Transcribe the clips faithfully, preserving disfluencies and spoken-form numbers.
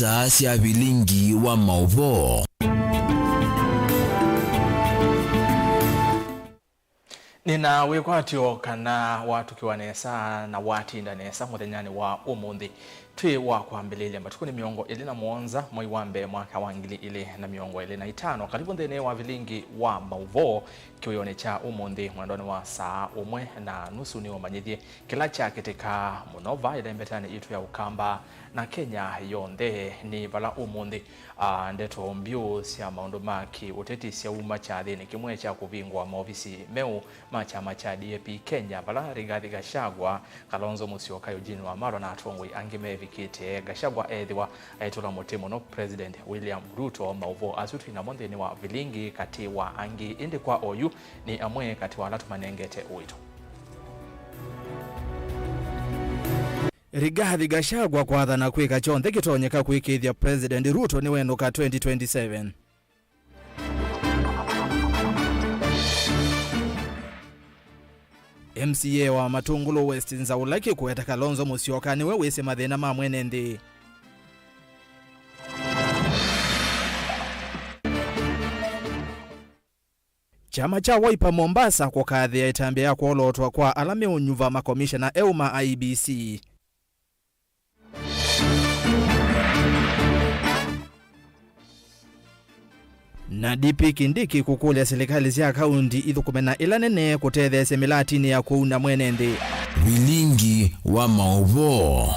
Saa sya vilingi wa maũvoo. Nĩna wĩkwatyo kana watũkĩwa nesa na watinda nesa mũthenyanĩ wa ũmũnthĩ. Twĩ wa kwambĩlĩlya matukũnĩ mĩongo ĩlĩ na mũonza mwei wa mbee mwaka wa ngili ilĩ na mĩongo ĩlĩ na itano. Karibu nthĩnĩ wa vilingi wa maũvoo kĩwĩonĩ kya ũmũnthĩ mwendonĩ wa saa ũmwe na nusu. Nĩũmanyĩthye kĩla kyakĩtĩka mũno va ĩlembetanĩ yitũ ya Ũkamba na Kenya yonthe. Nĩ vala ũmũnthĩ, a, ndeto mbyũ sya maũndũ ma kĩ-ũteti syauma kyathĩnĩ kĩmwe kya kũvingũa maovisi meũ ma kyama kya D A P Kenya, vala Rigathi Gachagua, Kalonzo Musyoka, Eugene Wamalwa na atongoi angĩ mevikĩte. Gachagua ethĩwa aitũla mũtĩ mũno President William Ruto. Maũvoo asu twĩ namo nthĩnĩ wa vilingi katĩ wa angĩ, ĩndĩ kwa oyu nĩ amwe katĩ wa ala tũmanengete ũito. Rigathi Gachagua kwathana kwĩka kyonthe kĩtonyeka kũĩkĩĩthya President Ruto nĩwenũka twenty twenty-seven. M C A wa Matungulu West Nzaũ Lucky kũweta Kalonzo Musyoka nĩwe wĩsĩ mathĩna ma mwene nthĩ. Kyama kya Wiper Mombasa kũkathĩa ĩtambya ya kwolootwa kwa ala meũnyuva makomishena eũ ma I E B C. Na D P Kindiki kũkũlya silikalĩ sya kaunti ithũkũme na ĩla nene kũtetheesya mĩlatinĩ ya kũuna mwene nthĩ. Vilingi wa maũvoo.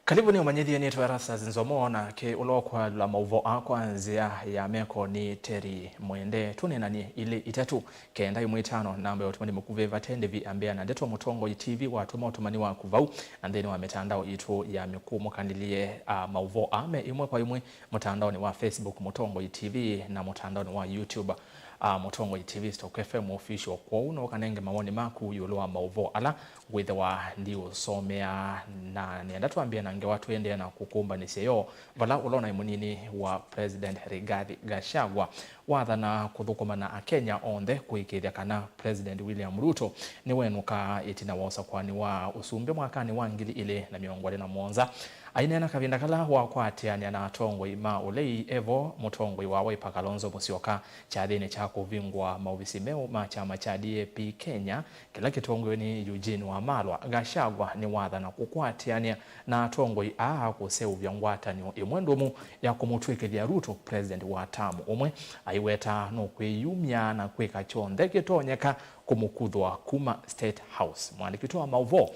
Karibu nĩ ũmanyĩthye nĩtwa Erastus Nzomo, nake ũla ũkwalũla maũvoo aa kwa nzĩa ya meko nĩ Terry Mwende. Tũneenany'e ilĩ itatũ, kenda ĩmwe itano, namba ya ũtũmani mũkuvĩ vate ndĩvi ambĩa na ndeto. Mũtongoi T V watũma ũtũmani waku vau, na nthĩnĩ wa mĩtandao itũ ya mĩkũũ mũkanĩlye, a, maũvoo aa me ĩmwe kwa ĩmwe mũtandaonĩ wa Facebook Mũtongoi T V na mũtandaonĩ wa YouTube, a, Mũtongoi T V Stock F M Official. Kwoou no ũkanenge mawoni maku ĩũlũ wa maũvoo ala ngwĩthĩwa ndiũsomea, na nĩenda twambĩe na ngewa tũendee na kũkũmbanĩsya yo, vala ũla ũnaĩ mũnini wa President Rigathi Gachagua wathana kũthũkũma na Akenya onthe kũĩkĩĩthya kana President William Ruto nĩwenũka ĩtina wa ũsakũani wa ũsumbĩ mwakanĩ wa ngili ilĩ na mĩongo ĩlĩ na mũonza. Aineena kavinda kala wakwatĩanĩa na atongoi ma ũlei evo, mũtongoi wa Wiper Kalonzo Musyoka kyathĩnĩ kya kũvingũa maovisi meũ ma kyama kya D A P Kenya, kĩla kĩtongoew'e nĩ Eugene Wamalwa, Gachagua nĩwathana kũkwatĩanĩa na atongoi aa kũseũvya ngwatanĩo ĩmwe ndũmu ya kũmũtw'ĩkĩthya Ruto president wa term ũmwe. Aiweta nũkwĩyumya na kwĩka kyonthe kĩtonyeka kũmũkuthũa kuma State House. Mũandĩki witũ wa maũvoo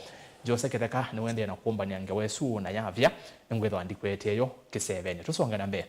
Jose Kĩtheka nĩwendee na kũmbany'a ngewa ĩsu na yavya, nĩngwĩthwa ndikũetee yo kĩsevenĩ. Tũsonge na mbee.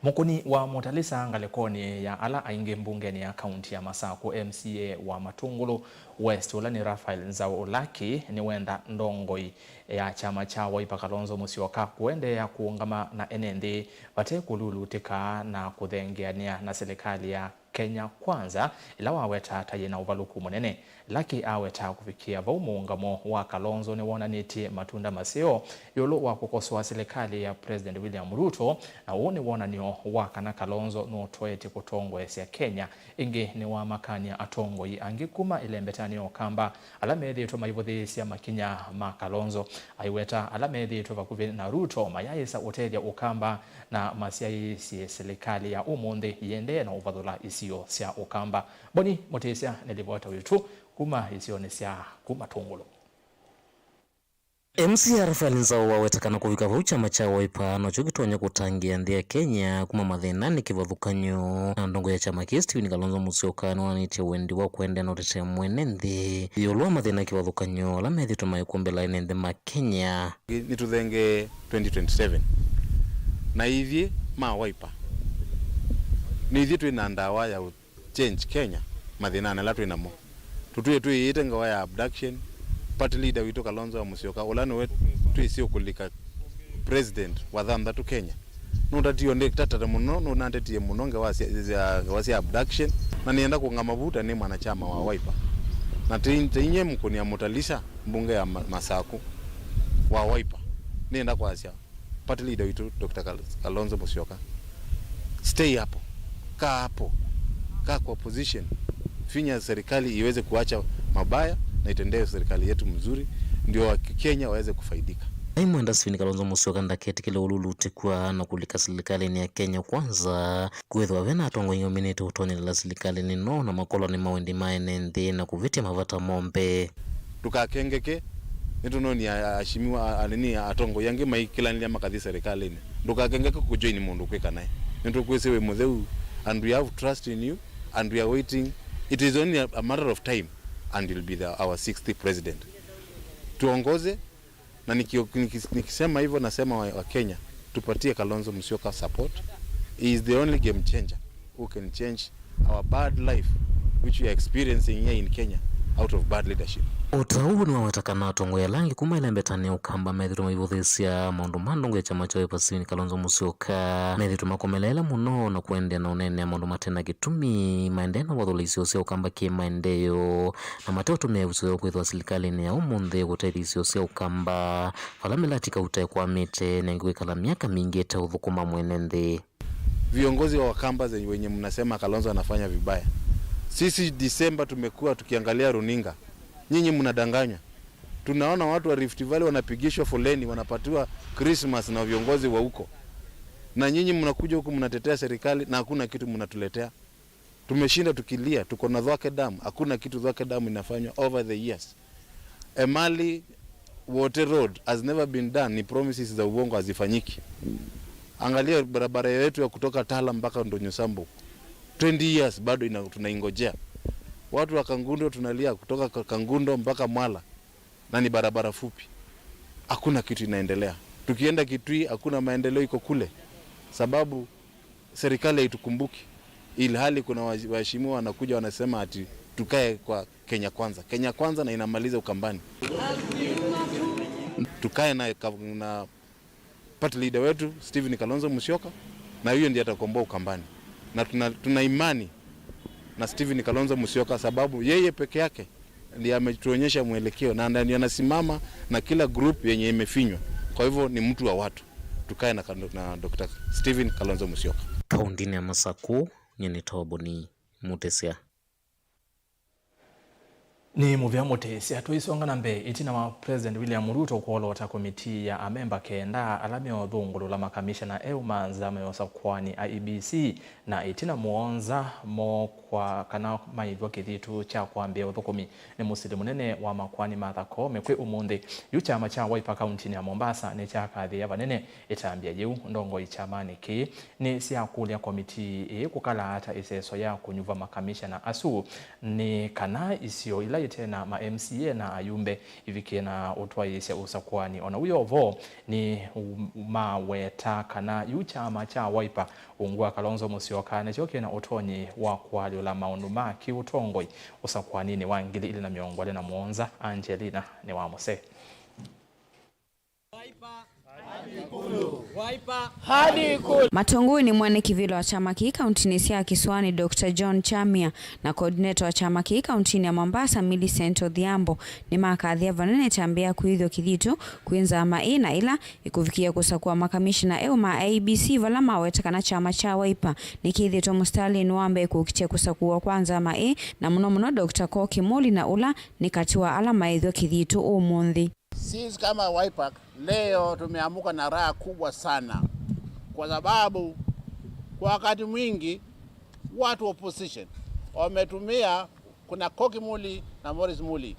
Mũkũni wa Mutalisa ngalĩkonĩ ya ala aingĩ mbungenĩ ya kaunti ya Masaku, M C A wa Matungulu West, ũla nĩ Raphael Nzau Lucky, nĩwenda ndongoi ya kyama kya Wiper Kalonzo Musyoka kũendeea kũũngama na ene nthĩ vate kũlulutĩka na kũthengeanĩa na silikalĩ ya Kenya Kwanza, ĩla waweta ta yĩna ũvalũku mũnene. Lucky aweta kũvikĩa vau mũũngamo wa Kalonzo nĩwonanĩtye matunda maseo ĩũlũ wa kũkosoa silikalĩ ya President William Ruto, na ũũ nĩ wonany'o wa kana Kalonzo nũtoetye kũtongoesya Kenya. Ĩngĩ nĩwamakany'a atongoi angĩ kuma ĩlembetanĩ ya Ũkamba ala methĩĩtwe maivũthĩĩsya makinya ma Kalonzo. Aiweta ala methĩĩtwe vakuvĩ na Ruto mayaĩsa ũtethya Ũkamba na masyaĩĩsye silikalĩ ya ũmũnthĩ ĩendee na ũvathũla isio sya Ũkamba. Boni Mũtĩsya nĩ livota witũ kuma isionĩ sya kuma Tũngũlũ. M C A Raphael Nzau waweta kana kũvika vau kyama kya Wiper nokyo kĩtonya kũtangĩĩa nthĩ ya Kenya kuma mathĩnanĩ kĩvathũkany'o. Na ndongo ya kyama kĩĩ Stephen Kalonzo Musyoka nĩwonanĩtye wendi wa kũendeea na ũtetee mwene nthĩ ĩũlũ wa mathĩna kĩvathũkany'o ala methĩĩtwe maikumbĩla ene nthĩ ma Kenya. Nĩtũthengee twenty twenty-seven. Na ithyĩ ma Wiper, nĩ ithyĩ twĩ na ndawa ya change Kenya mathĩnanĩ ala twĩ namo. Tũtwĩe twĩyĩte ngewa ya abduction, party leader witũ Kalonzo wa Musyoka, ũla nĩwe twĩsĩ ũkũlika president wa thanthatũ Kenya. Nũtatie ũndĩktatata mũno, nũnatetie mũno ngewa sya, sya, ngewa sya abduction, na nĩenda kũng'a mavuta nĩ mwanachama wa Wiper. Na tĩ-, tĩinye mũkũni ya Mutalisa, mbunge ya Ma-, Masaku wa Wiper, nĩenda kwasya party leader witũ Doctor Kal-, Kalonzo Musyoka, stay hapo, kaa hapo, kaa kwa opposition, finya serikali iweze kuacha mabaya, na itendee serikali yetu mzuri, ndio wa Kenya waweze kufaidika. Aimwenda Stephen Kalonzo Musyoka ndaketĩkĩle ũlulutĩkw'a na kũlika silikalĩnĩ ya Kenya Kwanza, kwĩthĩwa ve na atongoi maminĩte ũtonyelela silikalĩnĩ no na makolwa nĩ mawendi ma ene nthĩ na kũvĩtya mavata moo mbee. Ndũkakengeke, nĩtũnonie a-, ashimiwa, a-, anini, atongoi angĩ maikĩlanĩlya makathi serikalĩnĩ. Ndũkakengeke kũjoin mũndũ kwĩka naye. Nĩtũkwĩsĩ wĩ mũtheu, and we have trust in you, and we are waiting. It is only a, a matter of time and you'll be the, our sixth president. Tuongoze, na niki-, niki-, nikisema hivyo nasema wa, wa Kenya, tupatie Kalonzo Musyoka support. He is the only game changer who can change our bad life which we are experiencing here in Kenya out of bad leadership. O ta ũu nĩwaweta kana atongoi ala angĩ kuma ĩlembetanĩ ya Ũkamba methĩtwe maivũthĩĩsya maũndũ ma ndongo ya kyama kya Wiper Stephen Kalonzo Musyoka methĩtwe makomeleela mũno na kũendeea na ũneenea maũndũ mate na kĩtumi maendee na ũvathũla isio sya Ũkamba kĩ maendeeo na mate ũtũmĩa ĩvuso yoo kwĩthĩwa silikalĩnĩ ya ũmũnthĩ kũtethya isio sya Ũkamba vala mĩlati kauta ĩkwamĩte na ĩngĩ kwĩkala myaka mingĩ ĩteũthũkũma mwene nthĩ. Viongozi wa Wakamba zenye wenye mnasema Kalonzo anafanya vibaya. Sisi Disemba tumekuwa tukiangalia runinga. Nyinyi mnadanganywa. Tunaona watu wa Rift Valley wanapigishwa foleni, wanapatiwa Christmas na viongozi wa huko. Na nyinyi mnakuja huku mnatetea serikali na hakuna kitu mnatuletea. Tumeshinda tukilia, tuko na Dhwake Dam, hakuna kitu Dhwake Dam inafanywa over the years. Emali Wote Road has never been done, ni promises za uongo, hazifanyiki. Angalia barabara yetu ya kutoka Tala mpaka Ndonyo Sambu, twenty years bado ina-, tunaingojea. Watu wa Kangundo tunalia kutoka Ka-, Kangundo mpaka Mwala, na ni barabara fupi. Hakuna kitu inaendelea. Tukienda Kitui, hakuna maendeleo iko kule, sababu serikali haitukumbuki, ilhali kuna wa-, waheshimiwa wanakuja wanasema ati tukae kwa Kenya Kwanza. Kenya Kwanza na inamaliza Ukambani. Tukae na, na party leader wetu Stephen Kalonzo Musyoka, na huyo ndiye atakomboa Ukambani, na tuna, tuna imani na Stephen Kalonzo Musyoka sababu yeye peke yake ndiye ametuonyesha mwelekeo na ndiye anasimama na kila group yenye imefinywa. Kwa hivyo ni mtu wa watu. Tukae na, na Doctor Stephen Kalonzo Musyoka. Kaũntĩnĩ ya Masakũ, nyie nĩ Toboni Mutesya. Nĩ mũvea Mutesya. Tũisonga na mbee, ĩtina wa President William Ruto kwolota komitii ya amemba kenda ala meũthũngũlũla makamishana eũ ma nzama ya ũsakũani, I E B C, na ĩtina mũonza moo kwa kana maĩthwa kĩthitũ kya kwambĩĩa ũthũkũmi nĩ mũsili mũnene wa makoani Martha Koome kwĩ ũmũnthĩ, yu kyama kya Wiper kauntinĩ ya Mombasa nĩkyakathĩĩa vanene ĩtambya yĩu. Ndongoi kyamanĩ kĩĩ nĩsyakũlya komitii ĩĩ kũkala ata ĩseso ya kũnyuva makamishana asu nĩ kana isio ila ite na ma M C A na ayumbe ivikĩe na ũtwaĩĩsya ũsakũani. O na wĩ o vo, nĩmaweta kana yu kyama kya Wiper ungu wa Kalonzo Musyoka nĩkyo kĩ na ũtonyi wa kũalyũla maũndũ ma kĩũtongoi ũsakũaninĩ wa ngili ili na mĩongo ĩlĩ na mũonza. Angelina nĩ wa mũsee. Matongoi nĩ mwene kĩvĩla wa kyama kĩĩ kauntinĩ sya Kĩsũanĩ, Doctor John Chamia, na coordinator wa kyama kĩĩ kauntinĩ ya Mombasa, Millicent Odhiambo, nĩmakathĩa vanene ĩtambya ya kwĩthwa kĩthitũ kwĩ nzama ĩ na ĩla ĩkũvikĩĩa kũsakũa makamishina eũ ma I E B C, vala maweta kana kyama kya Wiper nĩkĩthĩĩtwe mũsitalĩnĩ wa mbee kũkitya kũsakũwa kwa nzama ĩ, na mũno mũno Doctor Kokĩ Mũli, na ũla nĩ katĩ wa ala maĩthwa kĩthitũ ũmũnthĩ. Sisi kama Wiper leo tumeamuka na raha kubwa sana, kwa sababu kwa wakati mwingi watu opposition wametumia, kuna Koki Muli na Morris Muli,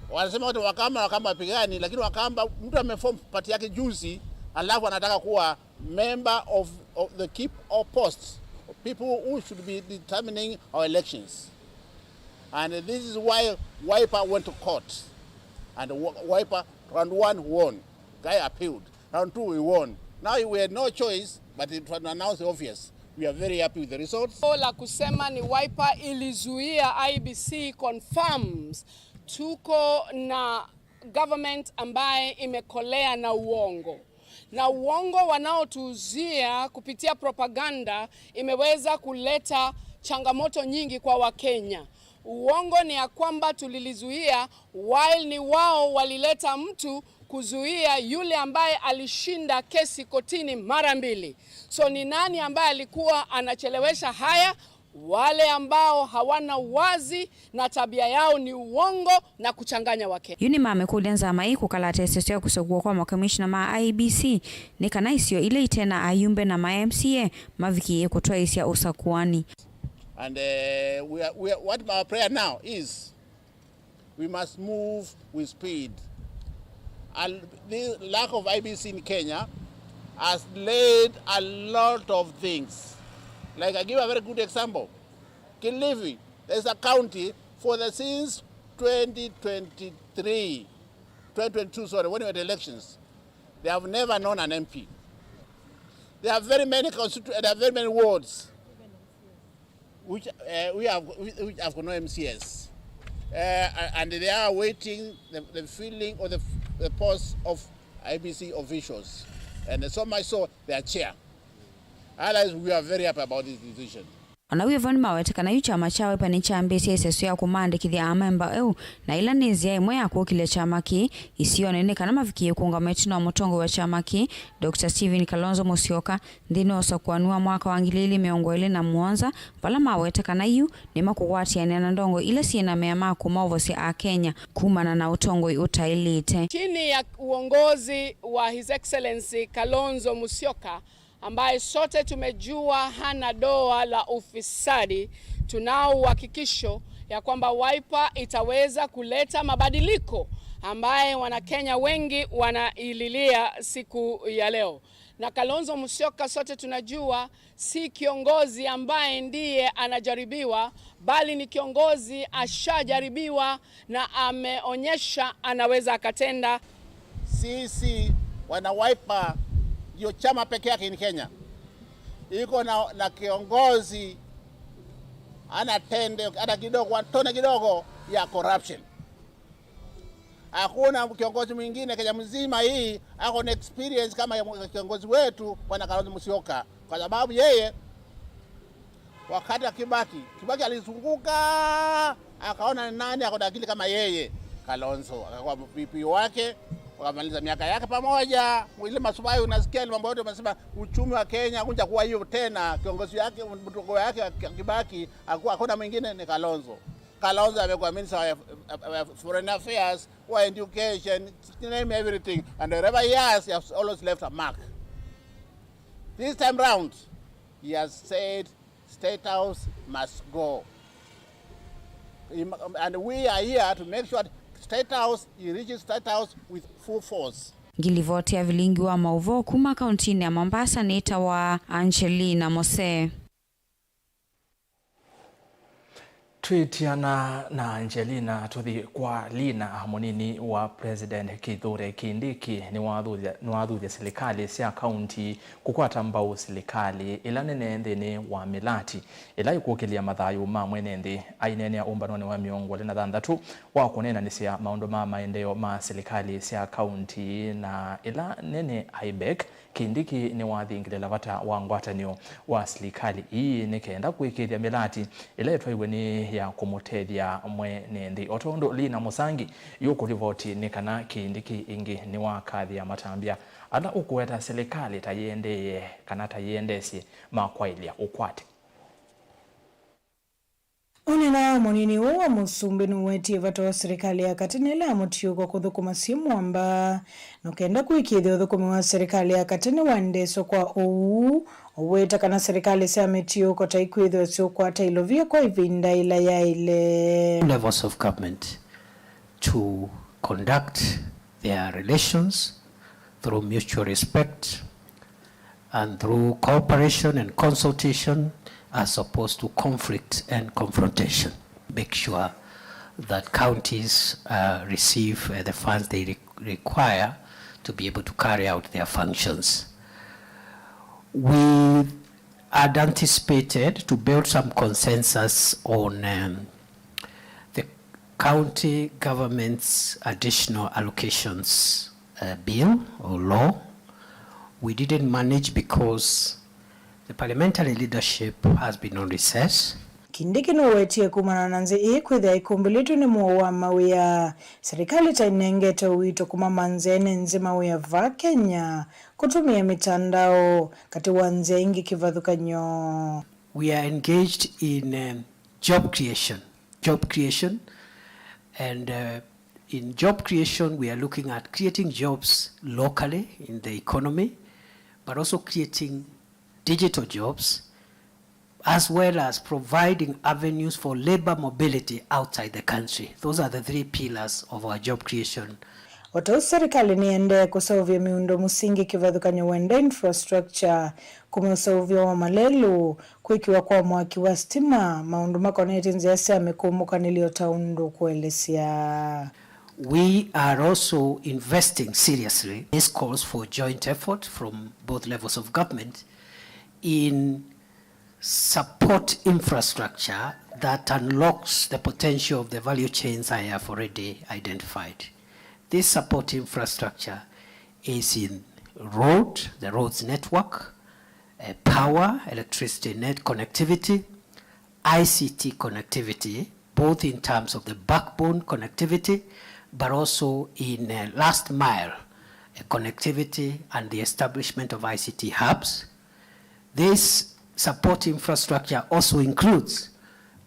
wanasema wote Wakamba, Wakamba pigani, lakini Wakamba, mtu ameform party yake juzi, alafu anataka kuwa member of, of the keep or posts, people who should be determining our elections. And this is why Wiper went to court. And Wi-, Wiper round one won. Guy appealed. Round two we won. Now we had no choice but to announce the obvious. We are very happy with the results. La kusema ni Wiper ilizuia, I E B C confirms tuko na government ambaye imekolea na uongo. Na uongo wanaotuuzia kupitia propaganda imeweza kuleta changamoto nyingi kwa Wakenya. Uongo ni ya kwamba tulilizuia, while ni wao walileta mtu kuzuia yule ambaye alishinda kesi kotini mara mbili. So ni nani ambaye alikuwa anachelewesha haya? Wale ambao hawana uwazi na tabia yao ni uongo na kuchanganya Wakenya. Yu nĩmamĩkũlya nzama ĩĩ kũkalata ĩsesyo ya kũsakũwa kwa makomishona ma I E B C nĩ kana isio ila ite na ayumbe na ma M C A mavikĩĩe kũtwaĩĩsya ũsakũani. And, uh, we are, we are, what our prayer now is, we must move with speed. And the lack of I E B C in Kenya has delayed a lot of things. Like, I give a very good example. Kilifi, there's a county for the, since twenty twenty-three, twenty twenty-two, sorry, when we had elections, they have never known an M P. There are very many constitu-, there are very many wards which, uh, we have, we, which have no M C As. Uh, and they are waiting the, the filling of the, the posts of I E B C officials. And so much so, their chair. Otherwise, we are very happy about this decision. O na wĩ vo, nĩmawete kana yu kyama kya Wiper nĩkyambĩĩsye ĩsesyo ya kũmaandĩkĩthya amemba eũ, na ĩla nĩ nzĩa ĩmwe ya kũkĩlya kyama kĩĩ isionĩ nĩ kana mavikĩĩe kũũngama ĩtina wa mũtongoi wa kyama kĩĩ, Doctor Stephen Kalonzo Musyoka, nthĩnĩ wa ũsakũani wa mwaka wa ngili ilĩ mĩongo ĩlĩ na mũonza, vala mawete kana yu nĩmakũkwatĩanĩa na ndongoi ila syĩ na mea ma kũmaovosya Akenya kumana na ũtongoi ũtaĩlĩte. Chini ya uongozi wa His Excellency Kalonzo Musyoka, ambaye sote tumejua hana doa la ufisadi, tunao uhakikisho ya kwamba Wiper itaweza kuleta mabadiliko ambaye Wanakenya wengi wanaililia siku ya leo. Na Kalonzo Musyoka, sote tunajua, si kiongozi ambaye ndiye anajaribiwa, bali ni kiongozi ashajaribiwa na ameonyesha anaweza akatenda. Sisi wana Wiper ndio chama peke yake in Kenya iko na, na kiongozi ana tende hata kidogo, tone kidogo ya corruption. Hakuna kiongozi mwingine Kenya mzima hii ako na experience kama ya kiongozi wetu Bwana Kalonzo Musyoka, kwa sababu yeye, wakati wa Kibaki, Kibaki alizunguka, akaona ni nani ako na akili kama yeye. Kalonzo akakuwa V P wake, wakamaliza miaka yake pamoja. Ile masuala unasikia, ile mambo yote umesema, uchumi wa Kenya kunja kuwa hiyo tena, kiongozi yake, mtongo yake Kibaki, hakuwa, hakuna mwingine, ni Kalonzo. Kalonzo amekuwa minister wa, wa, wa foreign affairs, wa education, name everything, and wherever he has, he has always left a mark. This time round, he has said State House must go. He mu-, and we are here to make sure State House, he reaches State House with full force. Ngilivoti ya vilingi wa mauvoo kuma kauntinĩ ya Mombasa nĩtawa Angelina Mose. Twĩtiana na Angelina, tũthi kwa Lina. Mũnini wa President Kithure Kindiki nĩwathuthya, nĩwathuthya silikalĩ sya kaunti kũkwata mbau silikalĩ ĩla nene nthĩnĩ wa mĩlati ĩla ĩkũkĩlya mathayũ ma mwene nthĩ. Aineenea ũmbanonĩ wa mĩongo ĩlĩ na thanthatũ wa kũneenanĩsya maũndũ ma maendeeo ma silikalĩ sya kaunti na ĩla nene, IBEC, Kindiki nĩwathingĩlĩla vata wa ngwatanĩo wa silikalĩ ii nĩ kenda kũĩkĩĩthya mĩlati ĩla ĩtwaiwe nĩ ya kũmũtethya mwene nthĩ. O tondũ Lina Mũsangi yu ũkũlivoti nĩ kana Kindiki ĩngĩ nĩwakathĩa matambya ala ũkũweta silikalĩ ta yĩendee kana ta yĩendesye ma kwaĩlya ũkwati. Ũneenaa mũnini ũũ wa mũsumbĩ nũwetie vata wa silikalĩ ya katĩ na ĩla ya mũtiũko kũthũkũma syĩ mũamba, na kenda kũĩkĩĩthya ũthũkũmi wa silikalĩ ya katĩ nĩwaendeeswa kwa ũuu, ũweta kana silikalĩ sya mĩtiũko ta ikwĩthĩwa syũkwata ilovia kwa ĩvinda ĩla yaĩle. Levels of government to conduct their relations through mutual respect and through cooperation and consultation as opposed to conflict and confrontation. Make sure that counties, uh, receive, uh, the funds they re-, require to be able to carry out their functions. We had anticipated to build some consensus on, um, the county government's additional allocations, uh, bill or law. We didn't manage because the parliamentary leadership has been on recess. Kindiki nũwetie kumana na nzĩ ĩĩ kwĩthĩa ĩkumbĩlĩtwe nĩ mũo wa mawĩa, silikalĩ ta ĩnengete ũito kuma manzĩanĩ nzĩ mawĩa vaa Kenya kũtũmĩa mĩtandao, katĩ wa nzĩa ingĩ kĩvathũkany'o. We are engaged in um, job creation. Job creation. And uh, in job creation, we are looking at creating jobs locally in the economy, but also creating digital jobs, as well as providing avenues for labor mobility outside the country. Those are the three pillars of our job creation. O ta ũu, serikali nĩendee kũseũvya mĩundo mũsingi kĩvathũkany'o wenda infrastructure, kũmya ũseũvyo wa malelũ, kwĩkĩwa kwa mwaki wa sitima, maũndũ makonetye nzĩa sya mĩkũmũkanĩlyo ta ũndũ ũkũelesya. We are also investing seriously. This calls for joint effort from both levels of government in support infrastructure that unlocks the potential of the value chains I have already identified. This support infrastructure is in road, the roads network, uh, power, electricity net connectivity, I C T connectivity, both in terms of the backbone connectivity, but also in uh, last mile uh, connectivity and the establishment of I C T hubs. This support infrastructure also includes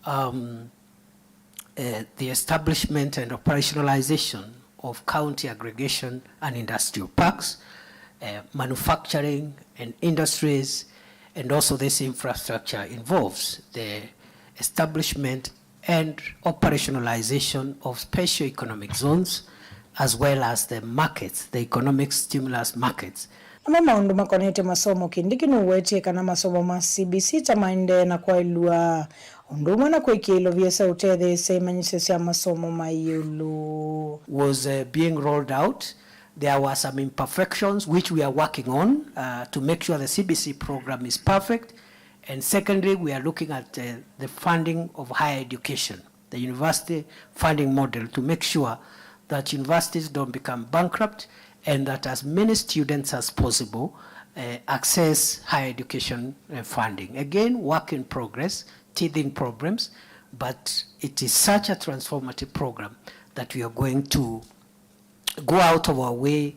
um, uh, the establishment and operationalization of county aggregation and industrial parks, uh, manufacturing and industries, and also this infrastructure involves the establishment and operationalization of special economic zones, as well as the markets, the economic stimulus markets. Namo maũndũ makonetye masomo, Kindiki nũwetie kana masomo ma C B C ta maendee na kwaĩlw'a, ũndũ ũmwe na kwĩkĩa ilovia sya ũtetheesya imanyĩsyo sya masomo ma ĩũlũ. Was uh, being rolled out. There were some imperfections which we are working on uh, to make sure the C B C program is perfect. And secondly, we are looking at uh, the funding of higher education, the university funding model, to make sure that universities don't become bankrupt and that as many students as possible uh, access higher education uh, funding. Again, work in progress, teething problems, but it is such a transformative program that we are going to go out of our way,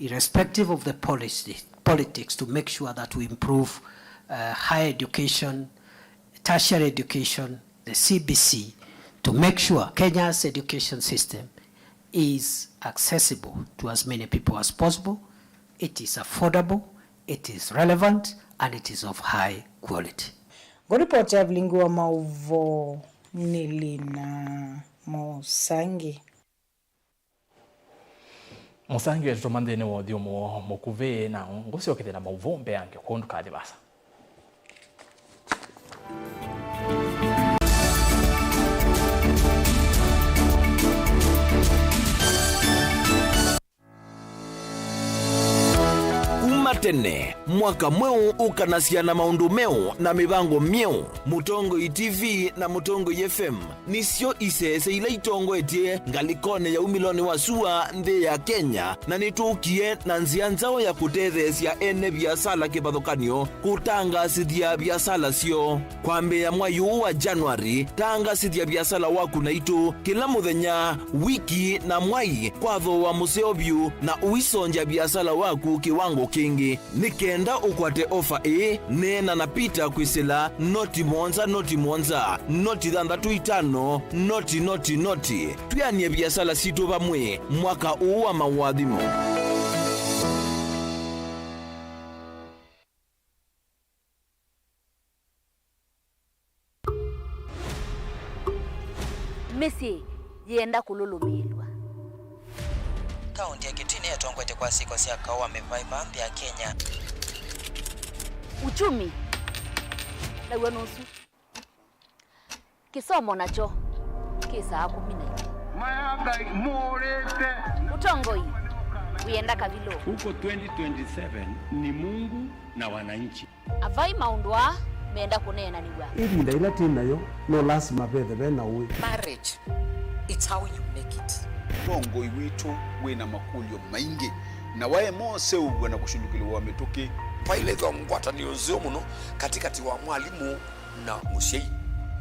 irrespective of the policy, politics, to make sure that we improve uh, higher education, tertiary education, the C B C, to make sure Kenya's education system is accessible to as many people as possible, it is affordable, it is relevant, and it is of high quality. Ngũripoti ya vilingi wa maũvoo nĩ Lina Mũsangi. Mũsangi wetũtũma nthĩnĩ wa ũthyũmũo mũkuvĩ, na ngũsyokethya na maũvoo mbeange kũu ndũkathi vaasa. Kuma tene, mwaka mweũ ũkanasya na maũndũ meũ na mĩvango myeũ. Mũtongoi T V na Mũtongoi F M nĩsyo isese ila itongoetye ngalĩkonĩ ya umĩlonĩ wa sua nthĩ ya Kenya, na nĩtũkie na nzĩa nzaũ ya kũtetheesya ene viasala kĩvathũkany'o kũtangaasĩthya viasala syoo. Kwambĩĩa mwai ũũ wa January, tangaasĩthya viasala waku naitũ kĩla mũthenya, wiki, na mwai kwa thooa mũseo vyũ, na ũisongya viasala waku kĩwango kĩngĩ. Nĩ kenda ũkwate ofa ĩĩ, neena na Peter kwĩsĩla noti mũonza, noti mũonza, noti thanthatũ itano, noti, noti, noti. Twĩanĩe viasala sitũ vamwe mwaka ũũ wa maũathimo. Mĩsyĩ yĩenda kũlũlũmĩĩlw'a. Kaũntĩ ya Kitui nĩyo ĩtongoetye kwa syĩko sya kaũ wa mĩvaĩva nthĩ ya Kenya. Uchumi naw'o nũsu. Kĩsomo nakyo kĩ saa kũmi na imwe. Maya Ngai mũũrĩte. Ũtongoi wĩenda kavilũ. Huko twenty twenty-seven ni Mungu na wananchi. Avai maũndũ aa menda kũneenanĩw'a. Ĩvinda ĩla twĩ nayo, no lasima vethe ve na ũĩ. Marriage, it's how you make it. Ũtongoi witũ wĩ na makũlyo maingĩ, na waema ũseũvw'a na kũshũlũkĩlĩw'a mĩtũkĩ. Vailethwa ngwatanĩo nzeo mũno katĩkatĩ wa mwalimũ na mũsyai.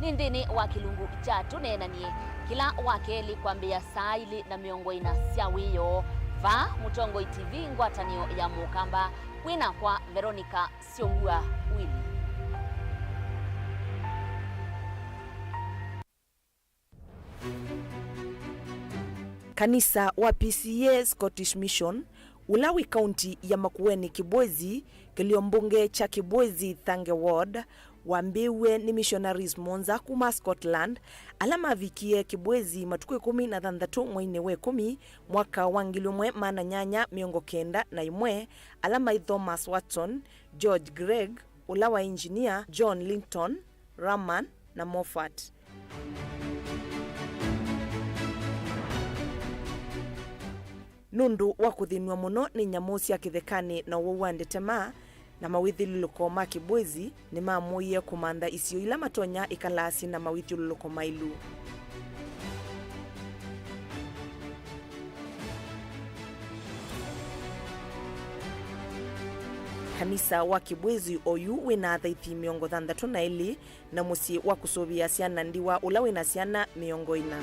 Nĩ nthĩnĩ wa kĩlungu kya Tũneenanie kĩla wa kelĩ kwambĩĩa saa ilĩ na mĩongo ĩna sya wĩoo. Vaa Mũtongoi T V, ngwatanĩo ya Mũkamba, wĩ nakwa Veronica Syombua Willy. Kanisa wa P C E A Scottish Mission, ũla wĩ kaunti ya Makueni Kibwezi, kĩlio mbunge kya Kibwezi Thange Ward, wambĩĩw'e nĩ missionaries mũonza kuma Scotland, ala mavikie Kibwezi matukũ ĩkũmi na thanthatũ mweinĩ wa ĩkũmi, mwaka wa ngili ũmwe maana nyanya mĩongo kenda na ĩmwe, ala maĩ Thomas Watson, George Gregg, ũla wa engineer, John Linton, Rahman, na Moffat. Nũndũ wa kũthĩnw'a mũno nĩ nyamũ sya kĩthekanĩ na ũwau wa ndetema na mawĩthyũlũlũko ma Kibwezi, nĩmamũie kũmantha isio ila matonya ĩkalaa syĩ na mawĩthyũlũlũko maĩlu. Kanisa wa Kibwezi oyu wĩna athaithi mĩongo thanthatũ na elĩ na mũsyĩ wa kũsũvĩa syana ndiwa ũla wĩna syana mĩongo ĩna.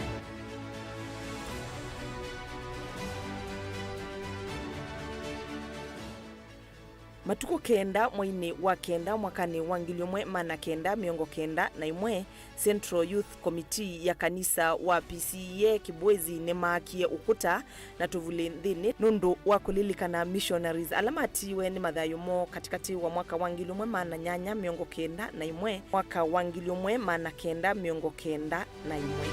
Matukũ kenda mweinĩ wa kenda mwakanĩ wa ngili ũmwe maana kenda mĩongo kenda na ĩmwe, Central Youth Committee ya kanisa wa P C E A Kibwezi nĩmaakie ũkũta na tũvulĩ nthĩnĩ nũndũ wa kũlilikana missionaries ala matiiwe nĩ mathayũ moo katĩkatĩ wa mwaka wa ngili ũmwe maana nyanya mĩongo kenda na ĩmwe, mwaka wa ngili ũmwe maana kenda mĩongo kenda na ĩmwe.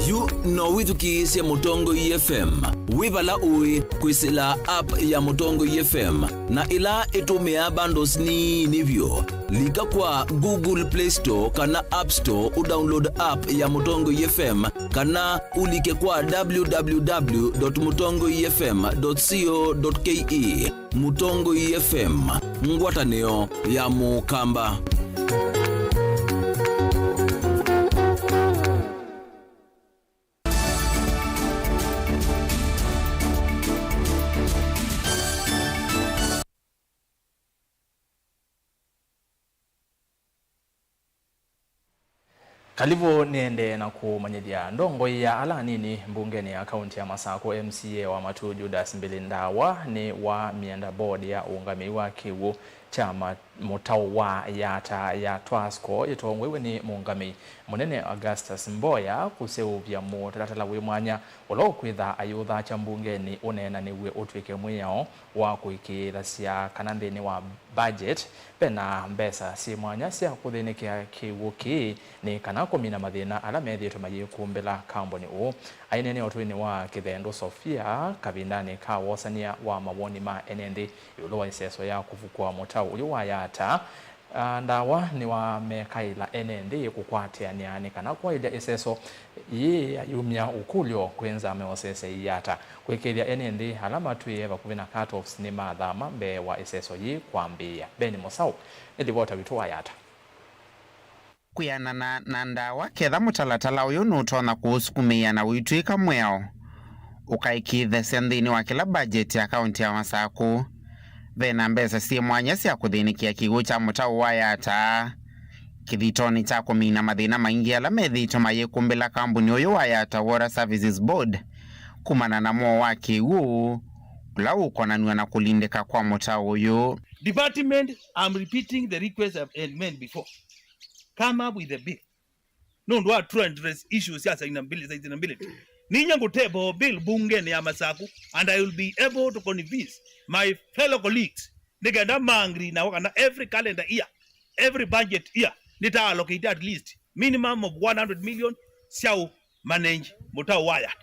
Yu no wĩthukĩĩsye Mũtongoi F M wĩ vala ũĩ kwĩsĩla app ya Mũtongoi F M na ĩla ĩtũmĩaa bundles nini vyũ. Lika kwa Google Play Store kana App Store ũdownload app ya Mũtongoi F M kana ũlike kwa w w w dot mutongoi f m dot co dot k e. Mũtongoi F M, ngwatanĩo ya Mũkamba. Kalivũ nĩendee na kũmanyĩthya ndongoi ya ala anini mbungenĩ ya kaunti ya Masakũ, M C A wa Matu Judas Mbili Ndawa nĩwamyenda board ya ũngamĩi wa kĩw'ũ kya ma-, mũtaũ wa Yata ya Twasco yĩtongoew'e nĩ mũngamĩi mũnene Augustus Mboya kũseũvya mũtalatala wĩ mwanya ũla ũkwĩtha ayĩũthakya mbungenĩ ũneenanĩw'e ũtw'ĩke mwĩao wa kũĩkĩĩthasya kana nthĩnĩ wa budget, ve na mbesa syĩ mwanya sya kũthĩnĩkĩa kĩw'ũ kĩĩ nĩ kana kũmina mathĩna ala methĩĩtwe mayĩkumbĩla kambuni ũũ. Aineenea ũtũinĩ wa Kĩthendu Sofia kavindanĩ ka wosania wa mawoni ma ene nthĩ ĩũlũ wa ĩseso ya kũvukũa mũtaũ ũyũ wa Yata, a, Ndawa nĩwamekaĩla ene nthĩ kũkwatĩanĩa nĩ kana kwaĩlya ĩseso yĩĩ yayumya ũkũlyo kwĩ nzama ya ũseseĩ Yata. Kũĩkĩĩthya ene nthĩ ala matwĩe vakuvĩ na cut-offs nĩmathama mbee wa ĩseso yĩĩ kwambĩĩa. Ben Mũsaũ nĩ livota witũ wa Yata. Kwĩanana na Ndawa, ketha mũtalatala ũyũ nũtonya kũũsukumĩĩa na ũitw'ĩka mwĩao ũkaĩkĩĩthasya nthĩnĩ wa kĩla budget ya kaunti ya Masakũ, ve na mbesa syĩ mwanya sya kũthĩnĩkĩa kĩw'ũ kya mũtaũ wa Yata kĩthitonĩ kya kũmina mathĩna maingĩ ala methĩĩtwe mayĩkumbĩla kambuni ũyũ wa Yata Water Services Board kumana na mwoo wa kĩw'ũ ũla ũkonanw'a na kũlindĩka kwa mũtaũ ũyũ. Department, I'm repeating the request I've made before. Come up with a bill. Nũndũ wa true and race issues sya sustainability, sustainability. Ninya ngũtable bill mbungenĩ ya Masakũ, and I will be able to convince my fellow colleagues nĩ kenda ma agree nawo kana every calendar year, every budget year, nĩta allocate at least minimum of one hundred million sya ũ manage mũtaũ wa Yata.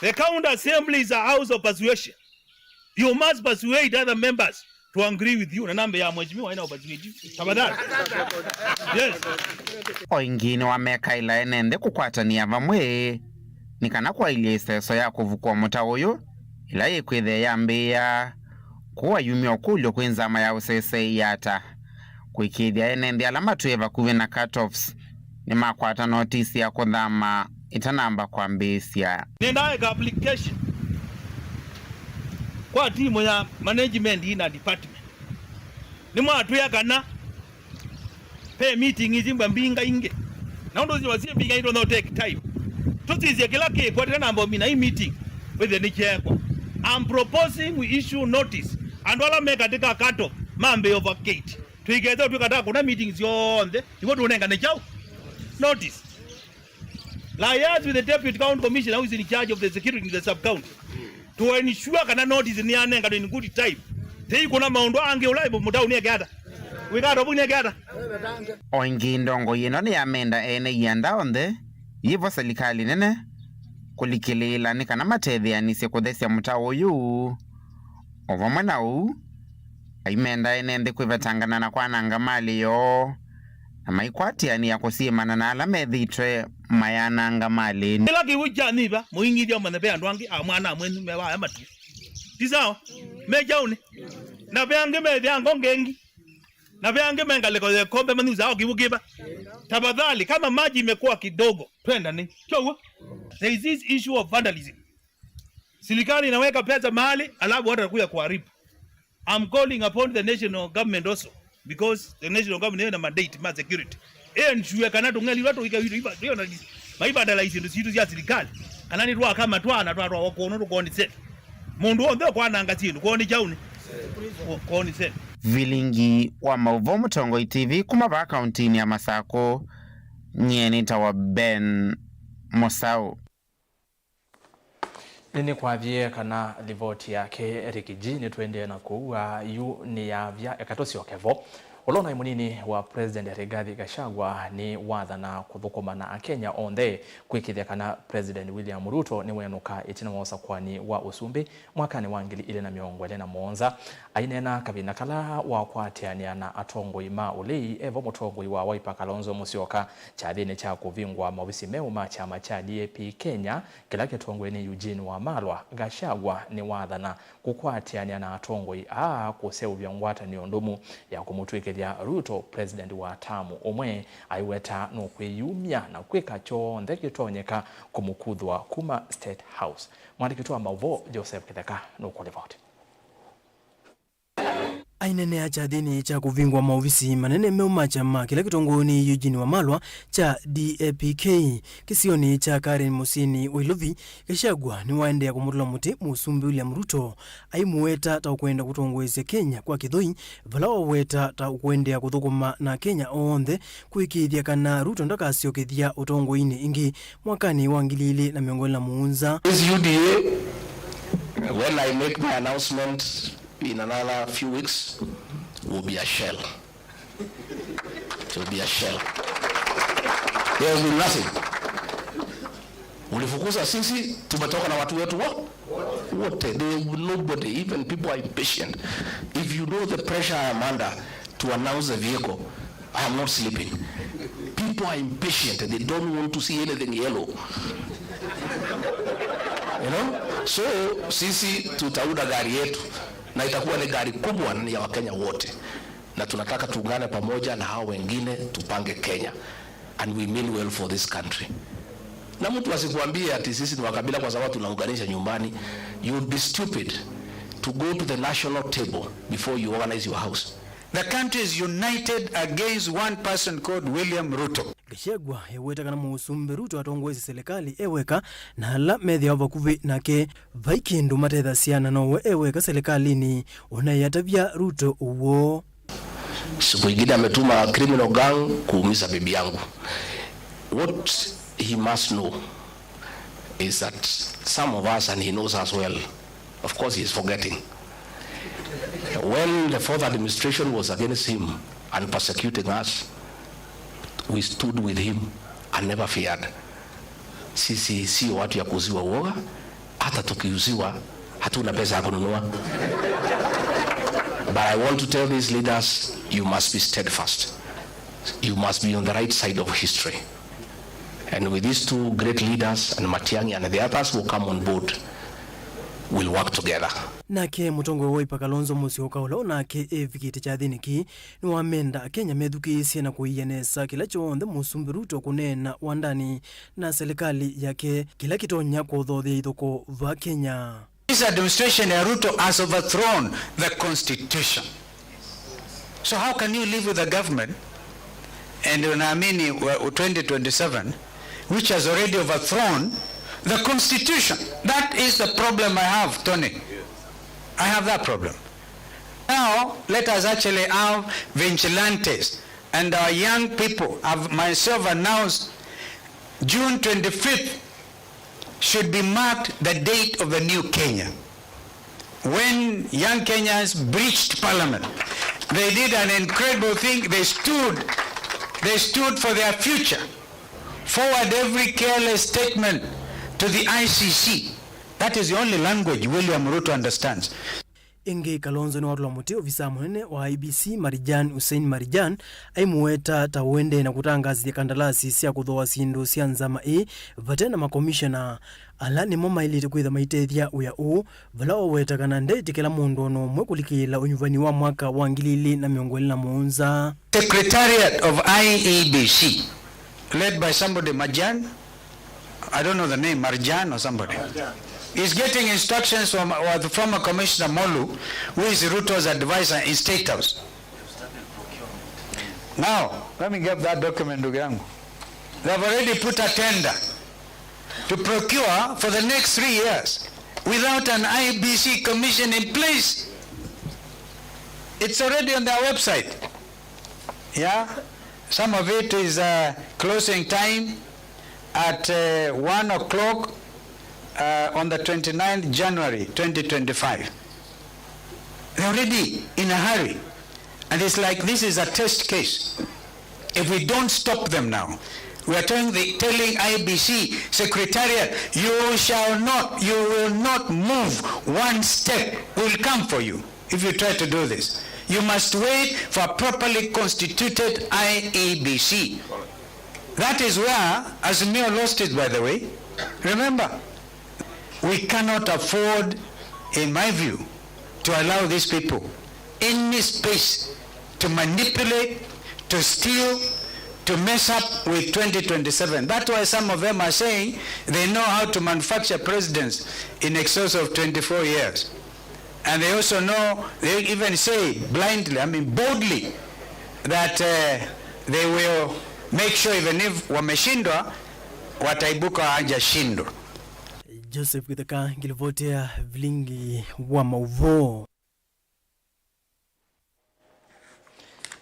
The county assembly is a house of persuasion. You must persuade other members to agree with you. Na namba ya mheshimiwa haina persuade you. Tafadhali. Yes. O ĩngĩ nĩwamekaĩla ene nthĩ kũkwatanĩa vamwe nĩ kana kwaĩlya ĩseso ya kũvukũa mũtaũ ũyũ ĩla yĩkwĩthĩa yambĩĩa kũu ayumya ũkũlyo kwĩ nzama ya ũseseei ata kũĩkĩĩthya ene nthĩ ala matwĩe vakuvĩ na cut-offs nĩmakwata notisi ya kũthama ĩtanamba kwambĩĩsya. Nĩndaeka application kwa timu ya management na department. Nĩmwatwĩa kana ve meeting ithi mbwa mbingaingĩ. Na ũndũ ũcio syĩ mbingaingĩ, no take time. Tũsisye kĩla kĩkwatĩte na mbomi na hii meeting wĩthĩe nĩkyeekwa. I'm proposing we issue notice. Andũ ala me katika cut-off mambe ovacate. Tũikethĩwa twĩkataa kũna meeting syonthe, nĩw'o tũnengane kyaũ? Notice. Liaise with the deputy county commissioner who is in charge of the security in the sub-county to ensure kana notice nĩyanenganwa in good time. Tei kũna maũndũ angĩ ũla mũtaũni eke ata? Wĩka ata? Ũvũni eke ata? O ĩngĩ, ndongoi ĩno nĩyamenda ene ianda onthe yĩvo silikalĩ nene kũlikĩlĩĩla nĩ kana matetheanĩsye kũthesya mũtaũ ũyũ. O vamwe na ũu, aimenda ene nthĩ kwĩvetangana na kwananga malĩ yoo, na maikwatĩanĩa kũsyĩmana na ala methĩĩtwe mayananga malĩ. Kĩla kĩw'ũ kya nyiva mũing'ithya ũmanye ve andũ angĩ a mwana mwenyu me vaya matu. Ti sawa? Me kyaũnĩ. Na ve angĩ methĩa ngongengi. Na ve angĩ me ngalĩko ya ĩkombe manyusaa o kĩw'ũ kĩva. Tafadhali, kama maji imekuwa kidogo, twendane. Kyo ũguo? There is this issue of vandalism. Serikali inaweka pesa mahali, alafu watu wanakuja kuharibu. I'm calling upon the national government also, because the national government ina mandate ma security. Ensure kana tũng'eli twa tũika witũ iba, iba, maivandalize indo situ cia serikali. Kana nĩ twaka matwana twa twa kono tũkoni set. Mũndũ onthe kwananga sindu koni kyaũnĩ. Koni set. Vilingi wa Maũvoo Mũtongoi T V kuma vaa kauntinĩ ya Masakũ, nyie nĩtawa Ben Mũsaũ. Nĩnĩkwathie kana livoti yake Eric G nĩtũendee na kũua yu nĩ yavya, eka tũsyoke vo. Ũla ũnaĩ mũnini wa President Rigathi Gachagua nĩ wathana kũthũkũma na Akenya onthe kwĩkĩthya kana President William Ruto nĩwenũka ĩtina wa ũsakũani wa ũsumbĩ mwakanĩ wa ngili ilĩ na mĩongo ĩlĩ na mũonza. Aineena kavinda kala wakwatĩanĩa na atongoi ma ũlei, evo mũtongoi wa Wiper Kalonzo Musyoka kyathĩnĩ kya kũvingũa maovisi meũ ma kyama kya D A P Kenya, kĩla kĩtongoew'e nĩ Eugene Wamalwa, Gachagua nĩwathana kũkwatĩanĩa na atongoi aa kũseũvya ngwatanĩo ndũmu ya kũmũtw'ĩkĩthya Ruto president wa tamu ũmwe. Aiweta nũkwĩyumya na kwĩka kyonthe kĩtonyeka kũmũkuthũa kuma State House. Mwandĩki witũ wa maũvoo Joseph Kĩtheka nũkũlivoti. Ainenea kyathĩnĩ kya kũvingũa maovisi manene meũ ma kyama kĩla kĩtongoew'e nĩ Eugene Wamalwa kya D A P K kĩsionĩ kya Karen mũsyĩnĩ wa Ilovi, Gachagua nĩwaendeea kũmũtũla mũtĩ Mũsumbĩ William Ruto, aimũweta ta ũkwenda kũtongoesya Kenya kwa kĩthoi, vala waweta ta ũkũendeea kũthũkũma na Akenya onthe kũĩkĩĩthya kana Ruto ndakasyokethya ũtongoinĩ ĩngĩ mwakanĩ wa ngili ilĩ na mĩongo ĩlĩ na mũonza. This U D A, when I make my announcement in another few weeks, will be a shell. It will be a shell. There will be nothing. Ulifukuza sisi, tumetoka na watu wetu wo-, wote. They, nobody, even people are impatient. If you know the pressure I am under to announce the vehicle, I am not sleeping. People are impatient. They don't want to see anything yellow. You know? So, sisi tutaunda gari yetu, na itakuwa ni gari kubwa, na ni ya Wakenya wote. Na tunataka tuungane pamoja na hao wengine, tupange Kenya. And we mean well for this country. Na mtu asikuambie ati sisi ni wa kabila kwa sababu tunaunganisha nyumbani. You would be stupid to go to the national table before you organize your house. The country is united against one person called William Ruto. Gachagua eweta kana Mũsumbĩ Ruto atongoesye silikalĩ e weka, na ala methĩawa vakuvĩ nake vai kĩndũ matethasya, na nowe e weka silikalĩnĩ, ũnaĩ atavya Ruto ũw'o. Siku ingine ametuma criminal gang kuumiza bibi yangu. What he must know is that some of us, and he knows us well, of course he is forgetting. When the fourth administration was against him and persecuting us, we stood with him and never feared. Sisi sio watu ya kuuziwa uoga, hata tukiuziwa, hatuna pesa ya kununua. But I want to tell these leaders, you must be steadfast. You must be on the right side of history. And with these two great leaders and Matiang'i and the others who come on board, we'll work together. Nake mũtongoi wa Wiper Kalonzo Musyoka, ũla onake evikĩte kyathĩnĩ kĩĩ, nĩwamenda Akenya methukĩĩsye na kũia nesa kĩla kyonthe Mũsumbĩ Ruto kũneena wandani na silikalĩ yake, kĩla kĩtonya kũthothea ithũkũ va Kenya. This administration ya Ruto has overthrown the constitution. So how can you live with a government and unaamini wa- twenty twenty-seven which has already overthrown the constitution? That is the problem I have, Tony. I have that problem. Now, let us actually have vigilantes and our young people. I've myself announced June twenty-fifth should be marked the date of the new Kenya. When young Kenyans breached parliament, they did an incredible thing. They stood, they stood for their future. Forward every careless statement to the I C C. That is the only language William Ruto understands. Ĩngĩ, Kalonzo nĩwatũla mũtĩ ovisaa mũnene wa I E B C, Marjan Hussein Marjan, aimũweta ta ũendee na kũtangaasĩthya kandalasi sya kũthooa syĩndũ sya nzama ĩĩ vate na makomishona, ala nĩmo maĩlĩte kwĩtha maitethya wĩa ũũ, vala waweta kana ndeĩtĩkĩla mũndũ o na ũmwe kũlikĩĩla ũnyuvani wa mwaka wa ngili ilĩ na mĩongo ĩlĩ na mũonza. Secretariat of I E B C, led by somebody, Marjan, I don't know the name, Marjan or somebody, is getting instructions from, uh, the former Commissioner Molu, who is Ruto's advisor in State House. Now, let me get that document, ndugu yangu. They have already put a tender to procure for the next three years without an I E B C commission in place. It's already on their website. Yeah, some of it is, uh, closing time at, uh, one o'clock, uh, on the twenty-ninth January twenty twenty-five. They're already in a hurry. And it's like this is a test case. If we don't stop them now, we are telling the, telling I E B C secretariat, you shall not, you will not move one step. We'll come for you. If you try to do this, you must wait for a properly constituted I E B C. That is where Azimio lost it, by the way. Remember, we cannot afford, in my view, to allow these people any space to manipulate, to steal, to mess up with twenty twenty-seven. That's why some of them are saying they know how to manufacture presidents in excess of twenty-four years. And they also know, they even say blindly, I mean boldly, that, uh, they will make sure even if wameshindwa, wataibuka hawajashindwa. Joseph Githeka, ngilivoti ya vilingi wa mauvoo.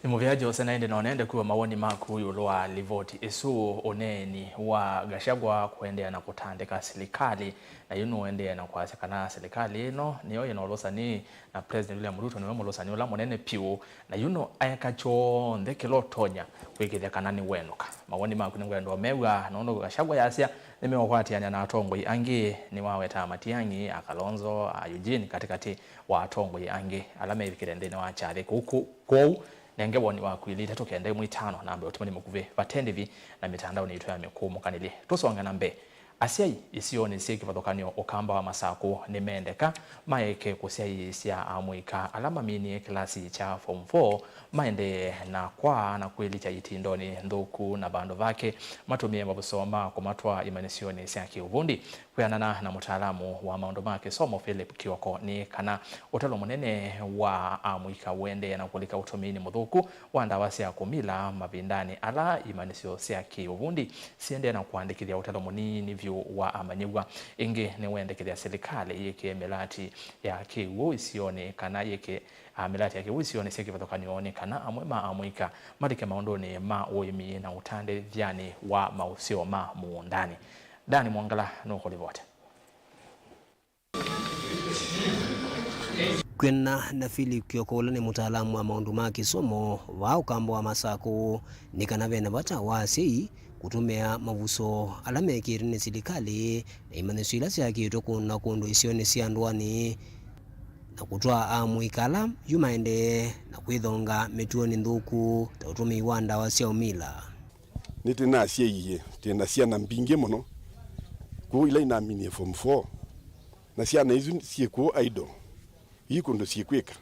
Nĩ mũvea Jose, na ĩndĩ no nende kwĩw'a mawoni maku ĩũlũ wa livoti ĩsu, ũneeni wa Gachagua kũendeea na kũtandĩka silikalĩ, na yu nũendee na kwasya kana silikalĩ ĩno nĩyo yĩ na ũlũsani, na President William Ruto nĩwe mũlũsani ũla mũnene piũ, na yu no aeka kyonthe kĩla ũtonya kwĩkĩthya kana nĩwenũka. Mawoni maku nĩngwenda ũmew'a, nũndũ Gachagua yasya nĩmeũkwatĩanĩa na atongoi angĩ, nĩwawetaa Matiang'i, a Kalonzo, a Eugene katĩkatĩ wa atongoi angĩ ala mevikĩte nthĩnĩ wa kyathĩ kũu. Kũ-, kwoou, nenge woni waku ilĩ itatũ kenda ĩmwe itano, namba ya ũtũmani mũkuvĩ, vate ndĩvi, na mĩtandaonĩ yitũ ya mĩkũũmũkanĩlye. Tũsonge na mbee. Asyai isionĩ syĩ kĩvathũkany'o Ũkamba wa Masakũ nĩmendeka maeke kũsyaĩĩsya amũika ala maminie kĩlasi kya form four maendee na kwaa na kwĩlikya itindonĩ nthũku, na vandũ vake matũmĩe mavuso ma kũmatwaa imanyĩsyonĩ sya kĩũvundi. Kwĩanana na mũtaalamu wa maũndũ ma kĩsomo Philip Kioko, nĩ kana ũtalo mũnene wa amũika ũendee na kũlika ũtũmĩinĩ mũthũku wa ndawa sya kũmila mavindanĩ ala imanyĩsyo sya kĩũvundi siendee na kũandĩkĩthya ũtalo mũnini vyũ wa amanyĩw'a. Ĩngĩ nĩwendekethya silikalĩ yĩkĩe mĩlati ya kĩw'ũ isionĩ kana yĩkĩe, a, mĩlati ya kĩw'ũ isionĩ syĩ kĩvathũkany'o nĩ kana amwe ma amũika malike maũndũnĩ ma ũĩmi na ũtandĩthyanĩ wa maũseo ma mũũndanĩ. Dani Mwongala nũkũlivoti. Kwĩanana na Philip Kioko, ũla nĩ mũtaalamu wa maũndũ ma kĩsomo vaa Ũkamba wa Masakũ, nĩ kana ve na vata wa asyai kũtũmĩa mavuso ala mekĩĩtwe nĩ silikalĩ na imanyĩsyo ila syaakĩtwe kũndũ na kũndũ isionĩ sya ndũanĩ, na kũtwaa amũika ala yu maendee na kwĩthonga mĩtuonĩ nthũku ta ũtũmĩi wa ndawa sya ũmila. Nĩtĩnasyaie, twĩ na syana mbingĩ mũno kũu ila inaminie form four, na syana isu syĩ kũu idle. Ii kũndũ syĩkwĩka.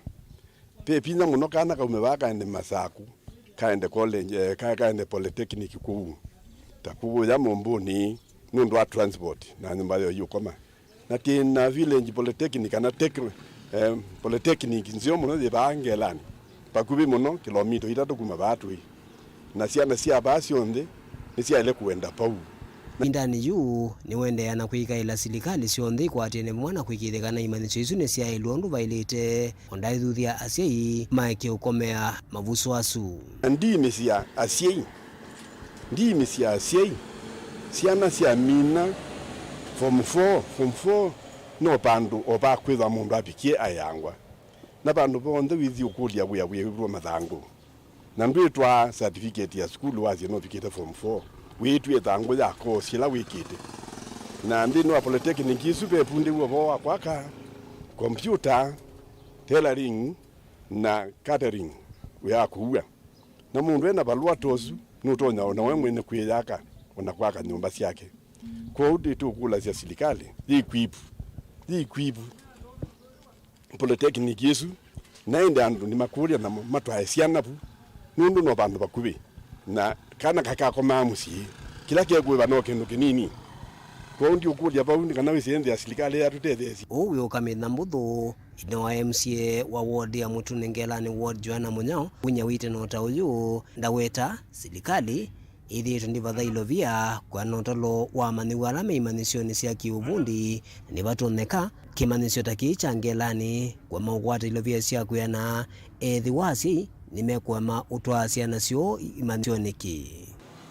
Ve vinya mũno kana kaume vaa kaende Masaku, kaende college, eh, ka-, kaende polytechnic kũu. Ta kũya Mũmbũnĩ nũndũ wa transport na nyũmba yo yũkoma. Na twĩ na village polytechnic kana tech-, eh, polytechnic nzeo mũno yĩ vaa Ngelani. Vakuvĩ mũno, kĩlomita itatũ kuma vaa twĩ. Na syana sya vaa syonthe nĩsyaĩle kũenda vau. Ĩvindanĩ yu, nĩũendeea na kwĩkaĩla silikalĩ syonthe ikwatene vamwe na kwĩkĩĩthya kana imanyĩsyo isu nĩsyaĩlw'a ũndũ vaĩlĩte, o ndaithuthya asyai maeke ũkomea mavuso asu. Na ndiimĩsya asyai, ndiimĩsya asyai, syana syamina form four, form four no vandũ o va kwĩthwa mũndũ avikie ayangwa. Na vandũ vonthe wĩthi ũkũlya wĩa wĩw'ĩtwe mathangũ. Na ndwĩtwaa certificate ya sukulu wasye nũvikĩte form four, wĩtw'e ĩthangũ ya course ĩla wĩkĩte. Na nthĩnĩ wa polytechnic ĩsu ve vundĩw'e ũvoo wa kwaka, computer, tailoring, na catering, wĩa wa kũua. Na mũndũ ena valũa ta ũsu nũtonya o na we mwene kwĩyaka o na kwaka nyũmba syake. Kwoou ndĩtũkũlasya silikalĩ yĩ equip, yĩ equip polytechnic ĩsu, na ĩndĩ andũ nĩmakũlya namo matwae syana vu, nũndũ no vandũ vakuvĩ, na kana kakakomaa mũsyĩ, kĩla kekũĩva no kĩndũ kĩnini. Kwoou ndiũkũlya vau nĩ kana wĩsĩ nthĩ ya silikalĩ yatũtetheesye. Ũu wĩ ũkamĩtha mbũthũ, ĩthe wa M C A wa ward ya Mũtune Ngelani Ward, Joanna Mũnyao, wĩnya wĩtano ta ũyũ, ndaweta silikalĩ ĩthĩĩtwe ndĩvatha ilovia kwĩana ũtalo wa amanyĩw'a ala me imanyĩsyonĩ sya kĩũvundi, na nĩvatonyeka kĩmanyĩsyo ta kĩĩ kya Ngelani kũema ũkwata ilovia sya kwĩana, ethĩwa asyai nĩmekũema ũtwaa syana syoo imanyĩsyonĩ kĩ.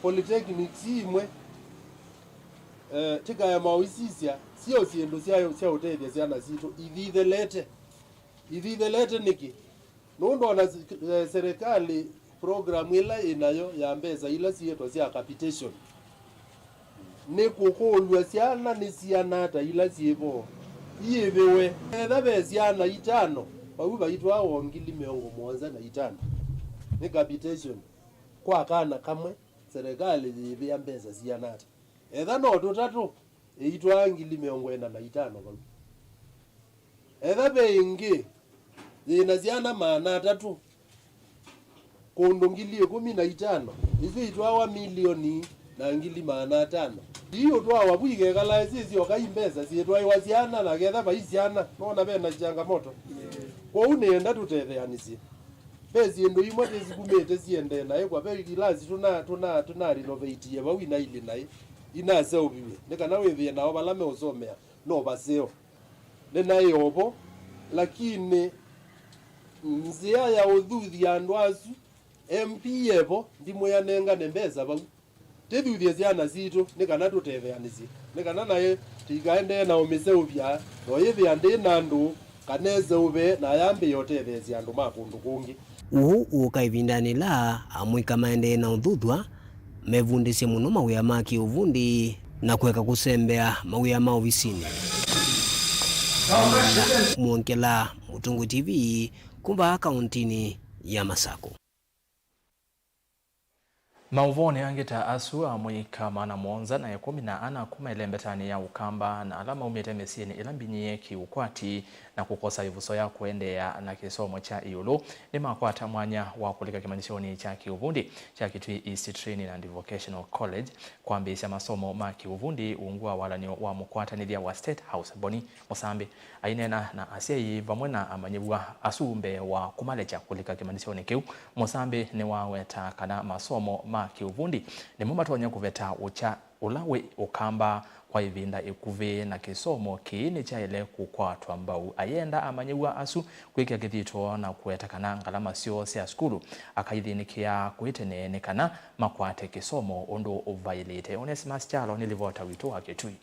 Polytechnics imwe, eh, tĩkaema ũisisya, syo syĩndũ sya, sya ũtethya syana sitũ ithithelete, ithithelete nĩkĩ? Nũndũ ona si-, eh, serikali program ĩla ĩnayo ya mbesa ila syĩtwa sya capitation nĩ kũkũlw'a syana nĩ syana ata ila syĩ vo iĩvĩwe. Etha ve syana itano, vau vaitwawa o ngili mĩongo mũonza na itano nĩ capitation kwa kana kamwe, serikali yĩĩvĩa mbesa siana ata? Etha no tũtatũ, ĩitwaa ngili mĩongo ĩna na itano vau. Etha ve ĩngĩ yĩ na syana maana atatũ, kũndũ ngili ĩkũmi na itano, isu itwawa milioni na ngili maana atano. Ii ũtwawa vu ikekala ĩsyĩsyoka i mbesa syĩtwaĩwa syana, na ketha vai syana, nona ve na changamoto. Kwoou nĩenda tũtetheanĩsye. Ve syĩndũ imwe tĩsikumĩte siendee naĩ, kwa ve kilasi tũna, tũna, tũna renovatie vau inailĩ naĩ, inaseũviw'e, nĩ kana wĩthĩe nao vala meũsomea no vaseo. Nĩnaĩ o vo, lakini nzĩa ya ũthuthya andũ asu, M P e vo, ndimwĩanengane mbesa vau. Tĩthuthye syana sitũ nĩ kana tũtetheanĩsye, nĩ kana naĩ tũikaendee na ũmĩseũvya, no yĩthĩa ndĩ na andũ, kana ĩseũve na yambĩĩa ũtetheesya andũ ma kũndũ kũngĩ. Ũu ũũka ĩvindanĩ yĩla amũika maendee na ũthuthw'a, mevundĩsye mũno mawĩa ma kĩũvundi na kũeka kũsembea mawĩa ma ovisinĩ. Mwongela, Mũtũngũ T V, kuma kaũntinĩ ya Masakũ. Maũvoonĩ angĩ ta asu, amũika maana mũonza na ĩkũmi na ana kuma ĩlembetanĩ ya Ũkamba na ala maumĩte mĩsyĩnĩ ĩla mbinyĩĩe kĩũkwati na kũkosa ĩvuso ya kũendeea na kĩsomo kya ĩũlũ nĩmakwata mwanya wa kũlika kĩmanyĩsyonĩ kya kĩũvundi kya Kitui East Training and Vocational College kwambĩĩsya masomo ma kĩũvundi ungu wa walan'yo wa mũkwatanĩthya wa State House, Boni Mũsambi. Aineena na asyai vamwe na amanyĩw'a asu mbee wa kũmalekya kũlika kĩmanyĩsyonĩ kĩu, Mũsambi nĩwaweta kana masomo ma kĩũvundi nĩmo matonya kũveta ũkya ũla wĩ Ũkamba kwa ĩvinda ĩkuvĩ, na kĩsomo kĩĩ nĩkyaĩle kũkwatwa mbau. Ayenda amanyĩw'a asu kwĩkĩa kĩthito na kũweta kana ngalama syoo sya sukulu akaithĩnĩkĩa kwĩ tene nĩ kana makwate kĩsomo ũndũ ũvaĩlĩte. Onesimus Kyalo nĩ livota witũ wa Kitui.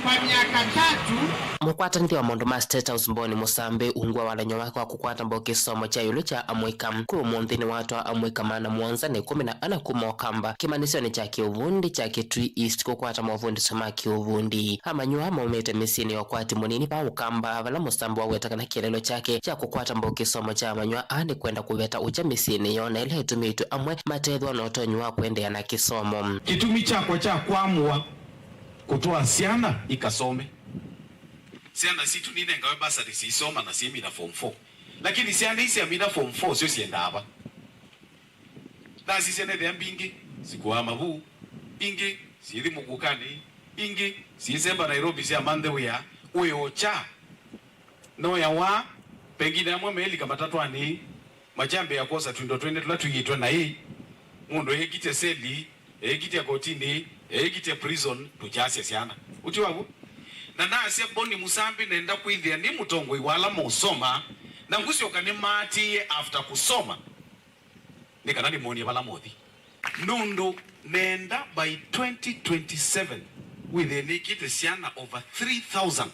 Kwa miaka tatu. Mũkwatanĩthya wa maũndũ ma State House Boni Mũsambi ungu wa walan'yo wake wa kũkwata mbau kĩsomo kya ĩũlũ kya amũika, kwĩ ũmũnthĩ nĩwatwaa amũika maana mũonza na ĩkũmi na ana kuma Ũkamba kĩmanyĩsyonĩ kya kĩũvundi kya Kitui East kũkwata mavundĩsyo ma kĩũvundi. Amanyĩw'a maumĩte mĩsyĩnĩ ya ũkwati mũnini va Ũkamba, vala Mũsambi waweta kana kĩeleelo kyake kya kũkwata mbau kĩsomo kya amanyĩw'a aa nĩ kwenda kũveta ũkya mĩsyĩnĩ yoo na ĩla ĩtumĩtw'e amwe matethĩwa na ũtonyi wa kũendeea na kĩsomo. Kĩtumi kyakwa kya kwamũa kũtwaa syana ikasome Syana sitũ ninengawe bursary siisoma na syĩmina form four. Lakini syana ii syamina form four syo syendaa va? Nasisya nethĩa mbingĩ sikuaa mavuu, ingĩ sithi mũkũkanĩ, ingĩ sisemba Nairobi syamanthe wĩa. Wĩ o kya? Noyawa, pengine amwe meelika matatwanĩ, makyambĩĩa kwosa twindo twene tũla tũiĩtwe naĩ. Mũndũ eekitya seli, eekitya kotinĩ, eekitya prison, tũkyasya syana. Ũti waw'o? Na nasya Boni Mũsambi nenda kwĩthĩa nĩ mũtongoi wa ala mosoma, na ngũsyoka nĩmaatĩĩe after kũsoma, nĩ kana nĩmonie vala mothi. Nũndũ nenda by twenty twenty-seven wĩthĩe nĩkĩte syana over three thousand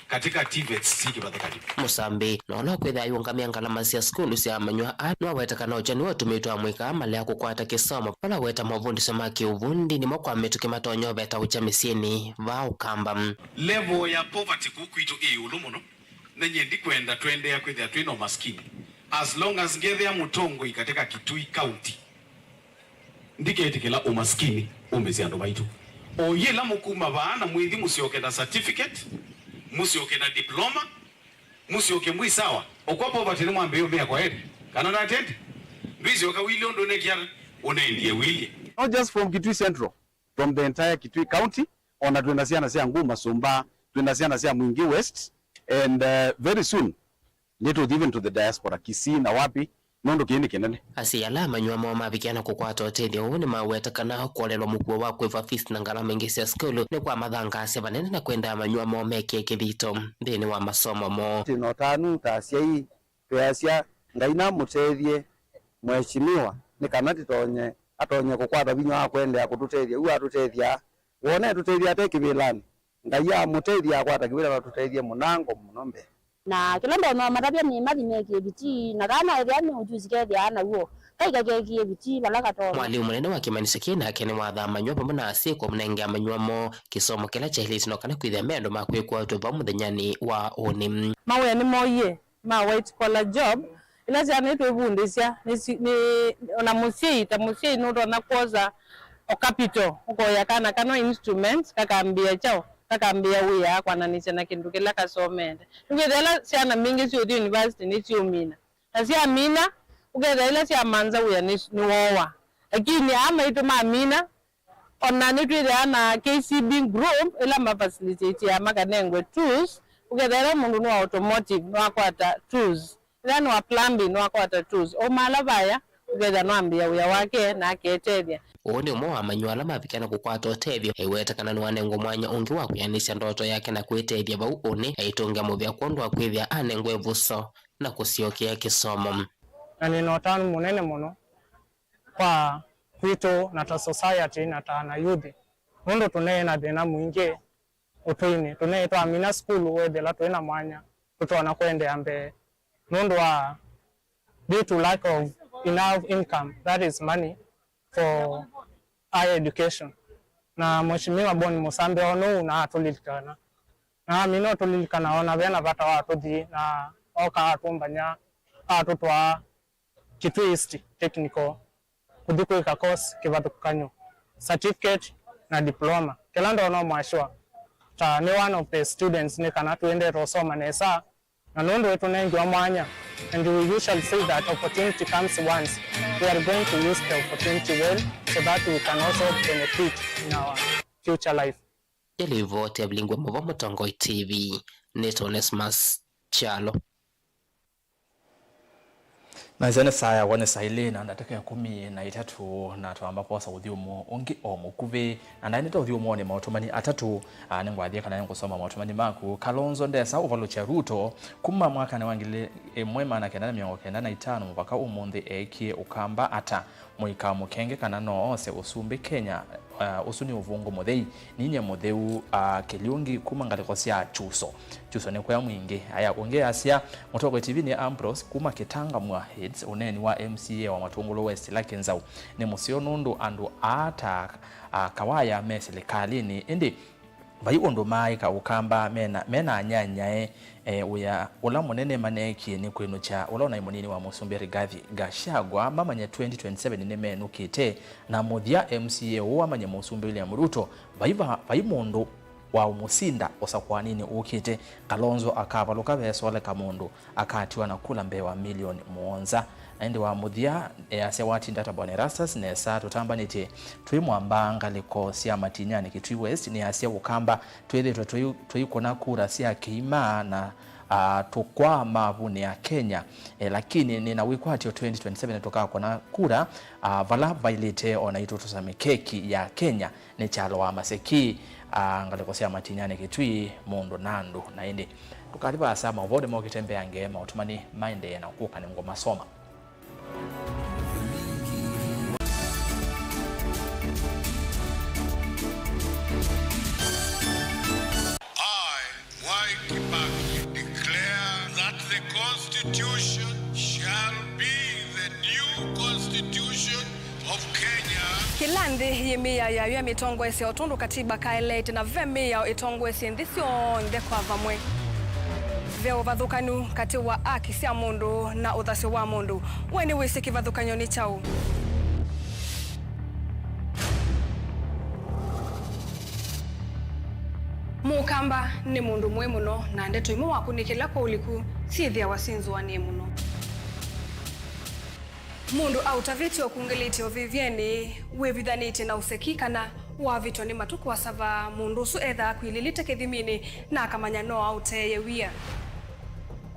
katika TVETs syĩ kĩvathũkany'o. Mũsambi, na ũla ũkwĩthĩa ayũngamĩa ngalama sya sukulu sya amanyĩw'a aa, nĩwaweta kana ũkya nĩwatũmĩtwe amũika aa malea kũkwata kĩsomo, vala weta movundĩsyo ma kĩũvundi nĩmo kwa mĩtũkĩ matonya ũvetaũkya mĩsyĩnĩ vaa Ũkamba. Level ya poverty kũu kwitũ ĩ ĩũlũ mũno, na nyie ndikwenda tũendeea kwĩthĩa twĩ na ũmasikini. As long as ngethĩa mũtongoi katika Kitui County, ndiketĩkĩla ũmasikini ũmĩsye andũ maitũ. O yĩla mũkuma vaa na mwĩthi mũsyoke na certificate, mũsyoke na diploma, mũsyoke mwĩ sawa. O kwa poverty nĩmwambĩĩe ũmĩa kwa eri, kana natendi? Ndwĩsyoka wĩlye ũndũ ũnekia ũnendie wĩlye. Not just from Kitui Central, from the entire Kitui County, ona twĩ na syana sya Nguma Sumba, twĩ na syana sya Mwingi West, and uh, very soon nĩtũthi even to the diaspora, Kisii na wapi, nũndũ kĩĩ nĩ kĩnene. Asyai ala amanyĩw'a moo mavikĩa na kũkwata ũtethyo ũũ nĩmaweta kana kũolelwa mũkuo wa kũĩva fees na ngalama ingĩ sya sukulu nĩkwamathangaasya vanene na kwenda amanyĩw'a moo mekĩe kĩthito nthĩnĩ wa masomo moo. Twĩ na ũtanu ta asyai, tweasya, Ngai namũtethye Mheshimiwa nĩ kana tĩtonye, atonye kũkwata vinya wa kũendeea kũtũtethya ũu atũtethyaa. Wona etũtethya ate kĩvĩlanĩ, Ngai amũtethye akwata kĩvĩla na atũtethye mũnango mũno mbee. Na kĩla ndonya ũmatavya nĩ mathi mekĩe vitii, na kana ethĩa nĩ ũjuzi kethĩaa naw'o, kaika kekĩe vitii vala katonya. Mwalimũ mũnene wa kĩmanyĩsyo kĩĩ nake nĩwathaa amanyĩw'a vamwe na asyai kũnenga amanyĩw'a moo kĩsomo kĩla kyaĩlĩte no kana kwĩthĩa me andũ ma kwĩkwatw'a vau mũthenyanĩ wa ũnĩ. Mawĩa nĩmoie ma white collar job, ila syana itwĩvundĩsya nĩ si-, nĩ, ona mũsyai, ta mũsyai nũtonya kwosa o capital, ũkoya kana kano instrument, kakambĩĩa kyaũ, kakambĩĩa wĩa kwananĩsya na kĩndũ kĩla kasomete. Nĩkwĩthĩa ila syana mbingĩ syũthi university nĩsyũmina, na syamina, ũkethĩa ila syamanza wĩa nĩ, nĩwoowa. Lakini aa maitũ mamina, ona nĩtwĩthĩaa na K C B group ĩla mafacilitateaa makanengwe tools, ũkethĩa ĩla mũndũ nĩ wa automotive nĩwakwata tools, ĩla nĩ wa plumbing nĩwakwata tools. O maala vaya, ũkethĩa nĩwambĩĩa wĩa wake na aketethya. Ũũ nĩ ũmwe wa amanyĩw'a ala mavikĩa na kũkwata ũtethyo, aiweta kana nĩwanengwa mwanya ũngĩ wa kwĩanĩsya ndoto yake na kwĩtethya vau ũnĩ, aitũngĩa mũvea kwondũ wa kwĩthĩa anengwa ĩvuso na kũsyokea kĩsomo. Na nĩ na ũtanu mũnene mũno kwa kwitũ na ta society na ta ana youth, nũndũ tũneena thĩna mwingĩ ũtũinĩ. Tũnee twamina sukulu, wethĩla twĩ na mwanya, tũtonya kũendeea mbee nũndũ wa, due to lack of enough income, that is money, for higher education. Na Mheshimiwa Bon Musambi o nũu na atũlilikana. Na amina ũtũlilikana ona ve na vata wa tũthi, na oka atũmbany'a, atũtwaa Kitui East Technical kũthi kwĩka course kĩvathũkany'o, certificate na diploma. Kĩla ndonya, no mwasure ta nĩ one of the students, nĩ kana tũendete ũsoma nesa, na nũndũ wĩtũnengiwa mwanya, and we usually say that opportunity comes once, we are going to use the opportunity well so that we can also benefit in our future life. Nĩ livoti ya Vilingwe Mũvo, Mũtongoi T V, nĩ Onesmus Kyalo. Na nzĩa nĩ saa ya wone saa ilĩ na ndatĩka ĩkũmi na itatũ, na twamba kwosa ũthyũmũo ũngĩ o mũkuvĩ. Na ndaendete ũthyũmũonĩ maũtũmani atatũ, aa, nĩngwathie kana nĩngũsoma maũtũmani maku. Kalonzo ndesa ũvalũkya Ruto kuma mwakanĩ wa ngili ĩmwe maana kenda na mĩongo kenda na itano mũvaka ũmũnthĩ eekie ũkamba ata? Mũika mũkenge kana no ose ũsumbĩ Kenya? Ah, ũsu nĩ ũvũngũ mũthei. Ninyie mũtheu, ah, Kĩliungi kuma ngalĩko sya Chuso. Chuso nĩ kũya mwingĩ. Aya ũngĩ asya, Mũtongoi T V nĩ Ambrose kuma Kĩtangamwa Heights, ũneeni wa M C A wa Matũngũlũ West Lucky Nzau nĩ mũseo nũndũ andũ aa ta, ah, Kawaya me silikalĩnĩ, ĩndĩ vai ũndũ maaĩka Ũkamba mena, mena anyanyae. E, wĩa ũla mũnene maneekie nĩ kwĩnũkya ũla ũnaĩ mũnini wa Mũsumbĩ Rigathi Gachagua, mamanye twenty twenty-seven nĩmenũkĩte, na mũthya M C A ũũ amanye Mũsumbĩ William Ruto vai va-, vai mũndũ wa ũmũsinda ũsakũaninĩ ũkĩte, Kalonzo akavalũka vesoleka mũndũ akatiwa na kula mbee wa milioni mũonza. Na ĩndĩ wa mũthya easya watinda ta Bwana Erastus nesa tũtambanĩtye twĩ mwamba ngalĩko sya Matinyanĩ Kitui West, nĩasya Ũkamba twĩthĩtwe tũi-, tũikũna kura sya kĩima na, a, tũkwaa mavunĩ ya Kenya. E, lakini nĩna wĩkwatyo twenty twenty-seven tũkakũna kura, a, vala vailĩte o naitũ tũsame keki ya Kenya. Nĩ kyalo wa Maseki, a, ngalĩko sya Matinyanĩ Kitui, mũndũ na andũ. Na ĩndĩ tũkathi vaasa, maũvoo nĩmokĩte mbeange, maũtũmani maendee na kũka nĩngũmasoma. I, Mwai Kibaki, declare that the Constitution shall be the new Constitution of Kenya. Kĩla nthĩ yĩ mĩao yayo ya mĩtongoesya o tondũ katiba kaeleete, na ve mĩao ĩtongoesye nthĩ syonthe kwa vamwe. Ve ũvathũkanu katĩ wa aki sya mũndũ na ũthasyo wa mũndũ. We nĩwĩsĩ kĩvathũkany'o nĩ kyaũ? Mũkamba nĩ mũndũ mũĩ mũno, na ndeto imwe wakũnĩkĩla kwa ũliku syĩthĩawa syĩnzũanĩe mũno. Mũndũ aũtavĩtye ũkungĩlĩtye ũvĩvyenĩ, wĩvithanĩtye na ũseki, kana wavĩtwa nĩ matũ kũasava, mũndũ ũsu ethaa akwilĩlĩte kĩthiminĩ na akamanya no aũteeye wia.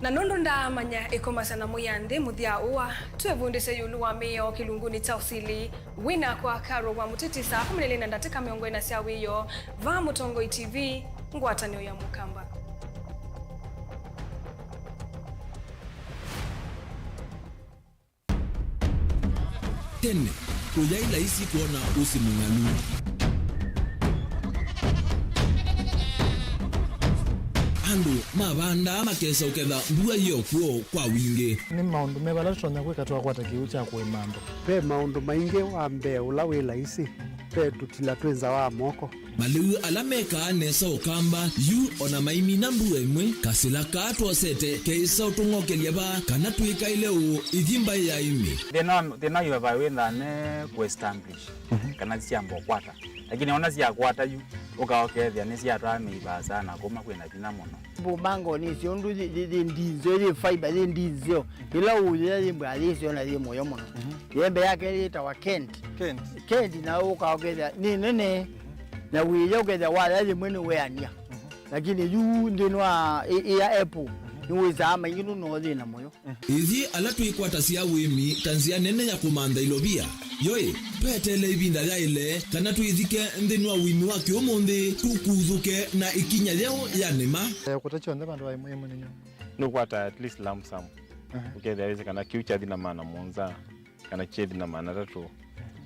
Na nũndũ ndaamanya ĩkomasya na Mwĩai nthĩ mũthya ũa, twĩvundĩsye ĩũlũ wa mĩao kĩlungunĩ kya ũsili. Wĩ nakwa Carol wa Mũtiti saa kũmi na ilĩ na ndatĩka mĩongo ĩna sya wĩoo, vaa Mũtongoi T V, ngwatanĩo ya Mũkamba. Tene, kũyaĩ laisi kwona ũsĩ mũng'alu. Andũ mavandaa makesa ũketha mbua yĩ o kw'o kwa wingĩ. Nĩ maũndũ meva ala tũtonya kwĩka twakwata kĩw'ũ kya kũĩma andũ? Ve maũndũ maingĩ. Wa mbee ũla wĩ laisi, ve tũtila twĩ nza wa moko. Malĩu ala mekaa nesa Ũkamba yu o na maimina mbua ĩmwe, kasĩla kaa twosete keĩsa ũtũng'okelya vaa kana twĩkaĩle ũũ ithi mbaĩ ya ĩmĩ. Thĩna wa, thĩna wa highway wĩthaa ne kũ establish, mhm, kana syamba ũkwata. Lakini ona syakwata yu, ũka ũkethĩa nĩsyatwaa mĩivaa sana kuma kwĩna vinya mũno. Mbumbango nĩ syo ũndũ yĩ, yĩ, yĩ ndinzeo, yĩ fiber, yĩ ndinzeo. Ĩla ũyĩa yĩ mbwa yĩ syo na yĩ mũyo mũno. Mhm. Yembe yake yĩtawa Kent. Kent. Kent na ũka ũkethĩa nĩ nene. Na wĩya ũkethĩa waya yĩmwe nĩ weania. Mhm. Lakini yu nthĩnĩ wa ĩ, ĩ ya Apple, mhm, nĩ wĩsaa maingĩ nũno thĩna mũyo. Ĩthi ala twĩkwatasya ũĩmi ta nzĩa nene ya kũmantha ilovia. Yoĩ, tweteele ĩvinda yaĩle kana twĩthike nthĩnĩ wa ũĩmi wa kĩũmũnthĩ tũkuthũke na ĩkinya yeũ ya nĩma. Eh, kũta kyonthe vandũ va ĩmwe ĩmwe nĩnyo. Nũkwata at least lump sum. Aha. Ũkethĩa wĩsĩ kana kĩu kyathi na maana mũonza, kana kyethi na maana atatũ.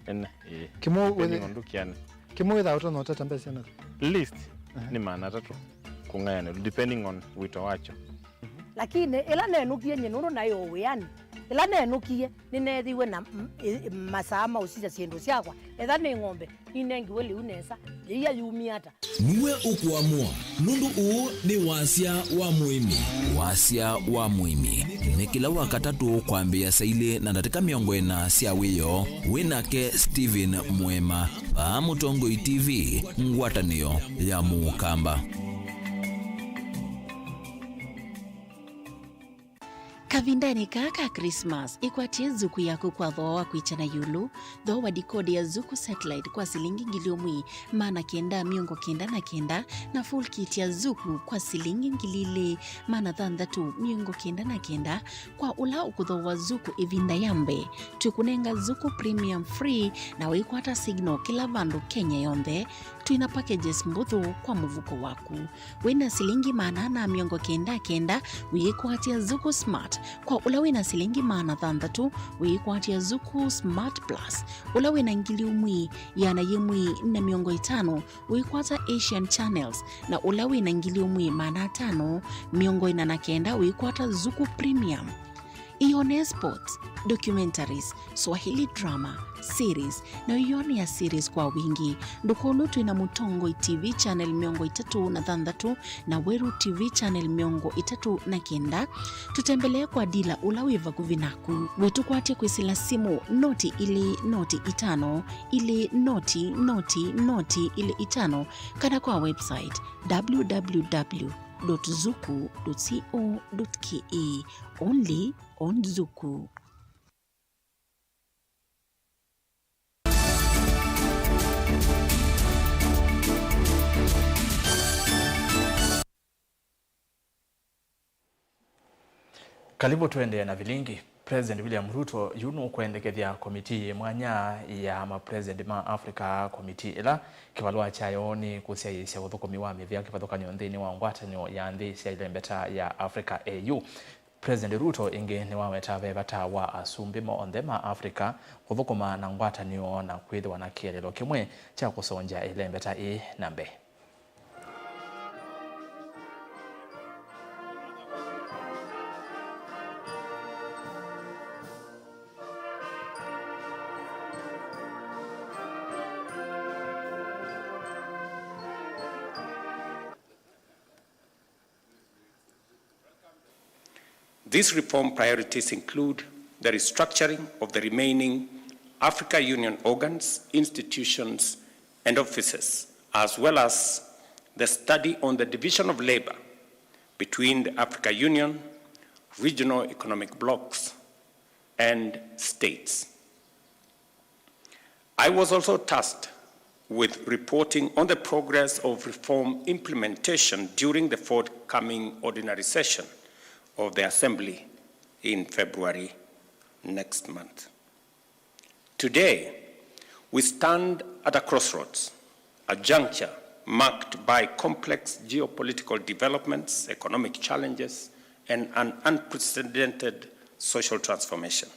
Ene, ĩĩ. Kĩmwe depending wĩthĩ-, on ndũkĩanĩ. Kĩmwe wĩthaa ũtonya ũtata mbesa na? Least, aha, nĩ maana atatũ kũng'ayanĩlwa, depending on wĩto wakyo. Lakini ĩla nenũkie nyie nũndũ naĩ o wĩanĩ, ĩla nenũkie nĩneethĩiwe na m-, ĩ-, masaa ma ũsisya syĩndũ syakwa. Etha nĩ ng'ombe, ninengiwe lĩu nesa, yĩia yumie ata? Nue ũkũamũa, nũndũ ũũ nĩ wasya wa mũĩmi. Wasya wa mũĩmi nĩ kĩla Wakatatũ kwambĩĩa saa ilĩ na ndatĩka mĩongo ĩna sya wĩoo, wĩ nake Stephen Mwema, vaa Mũtongoi T V, ngwatanĩo ya Mũkamba. Kavindanĩ kaa ka Christmas, ĩkwatye Zuku yaku kwa thooa wa kwĩkya na ĩũlũ. Thooa dikodi ya Zuku Satellite kwa silingi ngili ũmwe maana kenda mĩongo kenda na kenda, na full kit ya Zuku kwa silingi ngili ilĩ maana thanthatũ mĩongo kenda na kenda. Kwa ũla ũkũthooa Zuku ĩvinda ya mbee, twĩkũnenga Zuku Premium free na wĩkwata signal kĩla vandũ Kenya yonthe. Twĩna packages mbũthũ kwa mũvuko waku. Wĩna silingi maana ana mĩongo kenda kenda, wĩĩkwatya Zuku Smart. Kwa ũla wĩna silingi maana thanthatũ, wĩĩkwatya Zuku Smart Plus. Ũla wĩna ngili ũmwe, ĩana yĩmwe na mĩongo ĩtano, wĩĩkwata Asian Channels. Na ũla wĩna ngili ũmwe maana atano mĩongo ĩna na kenda, wĩĩkwata Zuku Premium. Ĩone Sports. documentaries, Swahili drama, series, na ũyonea series kwa wingĩ. Ndũkolwe twĩ na Mũtongoi T V channel mĩongo ĩtatũ na thanthatũ na Weru T V channel mĩongo ĩtatũ na kenda. Tũtembelee kwa dila ũla wĩ vakuvĩ naku. Wĩtũkwatye kwĩsĩla simũ noti ilĩ noti itano ilĩ noti noti noti ilĩ itano, kana kwa website w w w dot zuku dot co dot k e. Only on Zuku. Karibu tũendee na vilingi. President William Ruto yu nũkwendekethya komitii mwanya ya mapresident ma Africa, komitii ĩla kĩvalũa kyayo nĩ kũsyaĩĩsya ũthũkũmi wa mĩvĩa kĩvathũkany'o nthĩnĩ wa ngwatanĩo ya nthĩ sya ĩlembeta ya Africa, A U. President Ruto ĩngĩ nĩwaweta ve vata wa asumbĩ monthe ma Africa kũthũkũma na ngwatanĩo na kwĩthĩwa na kĩeleelo kĩmwe kya kũsongya ĩlembeta ĩĩ na mbee. These reform priorities include the restructuring of the remaining Africa Union organs, institutions, and offices, as well as the study on the division of labor between the Africa Union, regional economic blocs, and states. I was also tasked with reporting on the progress of reform implementation during the forthcoming ordinary session of the Assembly in February next month. Today, we stand at a crossroads, a juncture marked by complex geopolitical developments, economic challenges, and an unprecedented social transformation.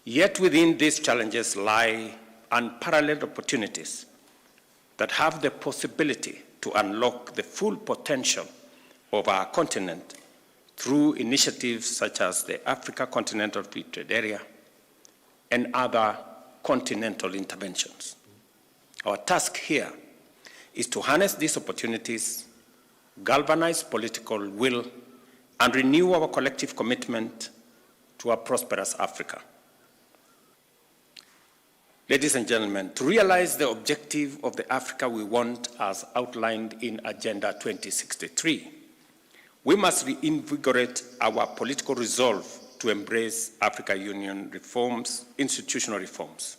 Yet within these challenges lie unparalleled opportunities that have the possibility to unlock the full potential of our continent through initiatives such as the Africa Continental Free Trade Area and other continental interventions. Our task here is to harness these opportunities, galvanize political will, and renew our collective commitment to a prosperous Africa. Ladies and gentlemen, to realize the objective of the Africa we want as outlined in Agenda twenty sixty-three, we must reinvigorate our political resolve to embrace Africa Union reforms, institutional reforms.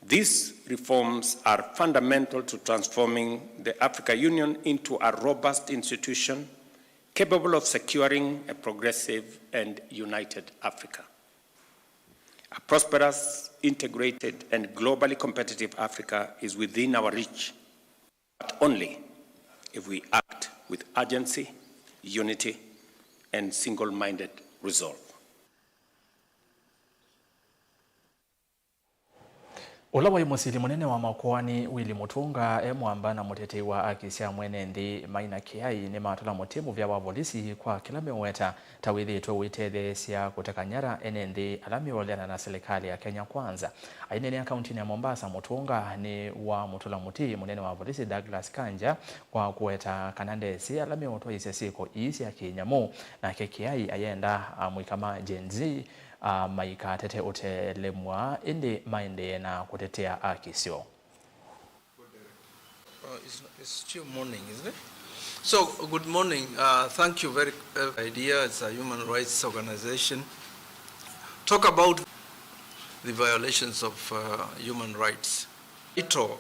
These reforms are fundamental to transforming the Africa Union into a robust institution capable of securing a progressive and united Africa. A prosperous, integrated, and globally competitive Africa is within our reach, but only if we act with urgency, unity, and single-minded resolve. Ũla waĩ mũsili mũnene wa makoani, Willy Mutunga, e mwamba na mũtetei wa aki sya mwene nthĩ, Maina Kĩai, nĩmatũla mũtĩ mũvĩa wa volisi kwa kĩla meũweta ta wĩthĩĩtwe ũitetheesya kũteka nyara ene nthĩ ala meũleana na silikalĩ ya Kenya Kwanza. Aineenea kauntinĩ ya Mombasa, Mutunga nĩwamũtũla mũtĩ mũnene wa volisi Douglas Kanja kwa kũweta kana ndesĩ ala meũtwaĩĩsya syĩko ii sya kĩnyamũ. Nake Kĩai ayenda amũika ma Gen Z a, maikatete ũtelemw'a, ĩndĩ maendee na kũtetea aki syoo. Uh, it's, it's still morning, isn't it? So, good morning. Uh, thank you very, uh, idea. It's a human rights organization. Talk about the violations of, uh, human rights. Ito, uh,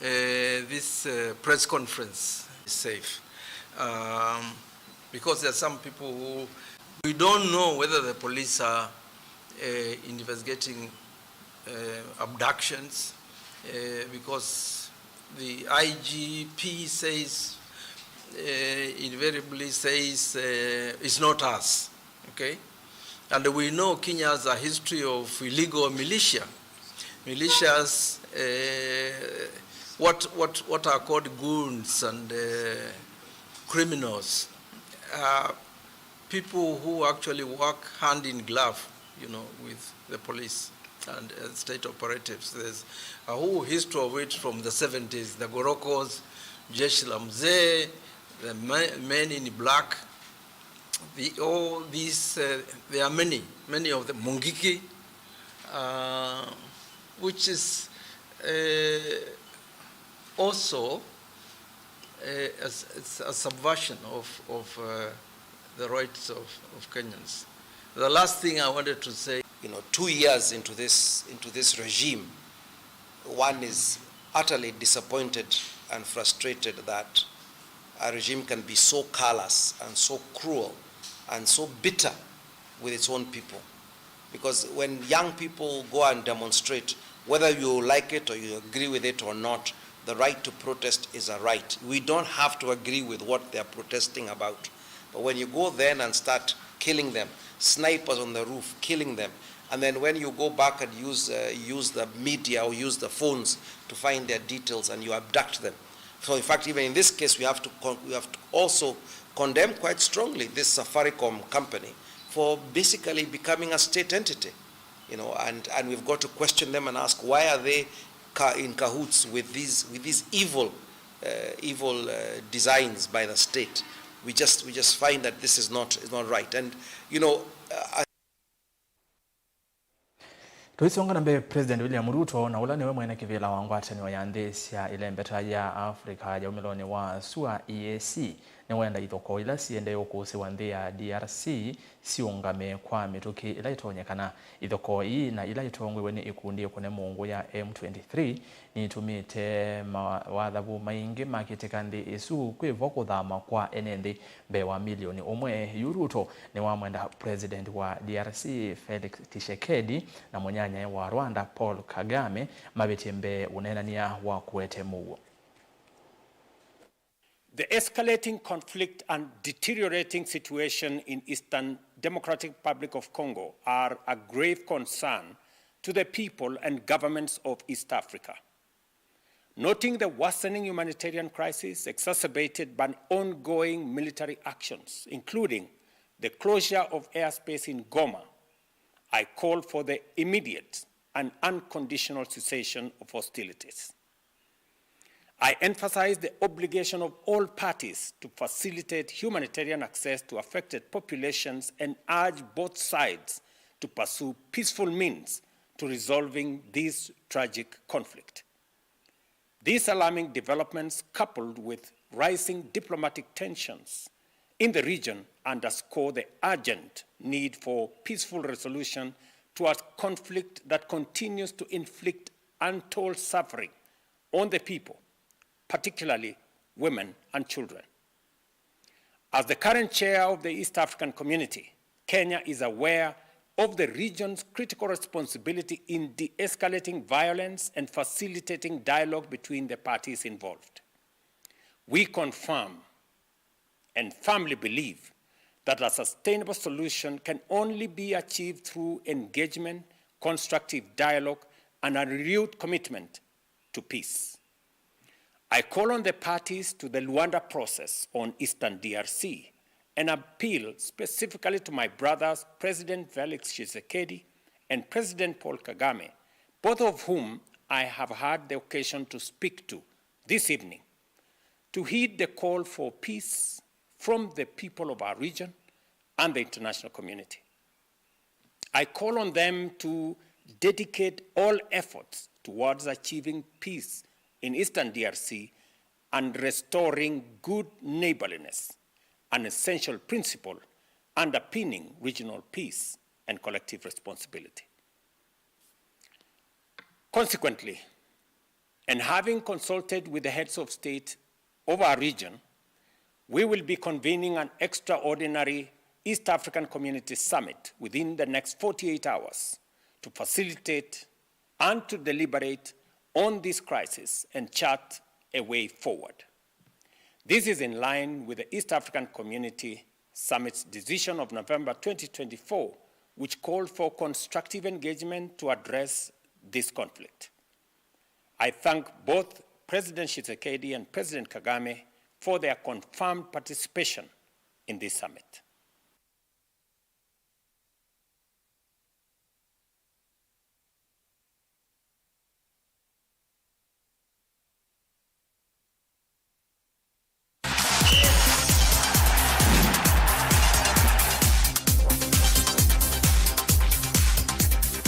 this, uh, press conference is safe. Um, because there are some people who, we don't know whether the police are, uh, investigating, uh, abductions, uh, because the I G P says, uh, invariably says, uh, "It's not us." Okay? And we know Kenya has a history of illegal militia. Militias, uh, what, what, what are called goons and, uh, criminals, uh, people who actually work hand in glove, you know, with the police and uh, state operatives. There's a whole history of it from the seventies, the Gorokos, Jeshi la Mzee, the me- Men in Black. The, all these, uh, there are many, many of the Mungiki, uh, which is uh, also uh, a, s- it's a subversion of, of uh, the rights of, of Kenyans. The last thing I wanted to say, you know, two years into this, into this regime, one is utterly disappointed and frustrated that a regime can be so callous and so cruel and so bitter with its own people. Because when young people go and demonstrate, whether you like it or you agree with it or not, the right to protest is a right. We don't have to agree with what they are protesting about. But when you go then and start killing them, snipers on the roof, killing them, and then when you go back and use, uh, use the media or use the phones to find their details and you abduct them. So in fact, even in this case, we have to con- we have to also condemn quite strongly this Safaricom company for basically becoming a state entity, you know, and, and we've got to question them and ask, why are they ca- in cahoots with these, with these evil, uh, evil uh, designs by the state? We just, we just find that this is not, is not right. And, you know, uh, Tũisonga na mbee, President William Ruto, na ũla nĩwe mwene kĩvĩla wa ngwatanĩo ya nthĩ sya ĩlembeta ya Africa ya ũmĩlonĩ wa sua, E A C, nĩwenda ithokoo ila siendee ũkũsĩwa nthĩ ya D R C siũngame kwa mĩtũkĩ ĩla ĩtonyekana. Ithokoo ii na ila itongoew'e nĩ ĩkundi ĩkũne mũngũ ya M twenty-three nĩitũmĩte mawathavu maingĩ makĩtĩka nthĩ ĩsu kwĩvo kũthama kwa ene nthĩ mbee wa milioni ũmwe. Yu Ruto nĩwamwenda President wa D R C Felix Tshisekedi na mũnyanyae wa Rwanda Paul Kagame mavĩtye mbee ũneenany'a wa kũete mũuo. The escalating conflict and deteriorating situation in Eastern Democratic Republic of Congo are a grave concern to the people and governments of East Africa. Noting the worsening humanitarian crisis exacerbated by ongoing military actions, including the closure of airspace in Goma, I call for the immediate and unconditional cessation of hostilities. I emphasize the obligation of all parties to facilitate humanitarian access to affected populations and urge both sides to pursue peaceful means to resolving this tragic conflict. These alarming developments, coupled with rising diplomatic tensions in the region, underscore the urgent need for peaceful resolution to a conflict that continues to inflict untold suffering on the people, particularly women and children. As the current chair of the East African Community, Kenya is aware of the region's critical responsibility in de-escalating violence and facilitating dialogue between the parties involved. We confirm and firmly believe that a sustainable solution can only be achieved through engagement, constructive dialogue, and a renewed commitment to peace. I call on the parties to the Luanda process on Eastern D R C and appeal specifically to my brothers, President Felix Tshisekedi and President Paul Kagame, both of whom I have had the occasion to speak to this evening, to heed the call for peace from the people of our region and the international community. I call on them to dedicate all efforts towards achieving peace in Eastern D R C and restoring good neighborliness, an essential principle underpinning regional peace and collective responsibility. Consequently, and having consulted with the heads of state of our region, we will be convening an extraordinary East African Community Summit within the next forty-eight hours to facilitate and to deliberate on this crisis and chart a way forward. This is in line with the East African Community Summit's decision of November twenty twenty-four, which called for constructive engagement to address this conflict. I thank both President Tshisekedi and President Kagame for their confirmed participation in this summit.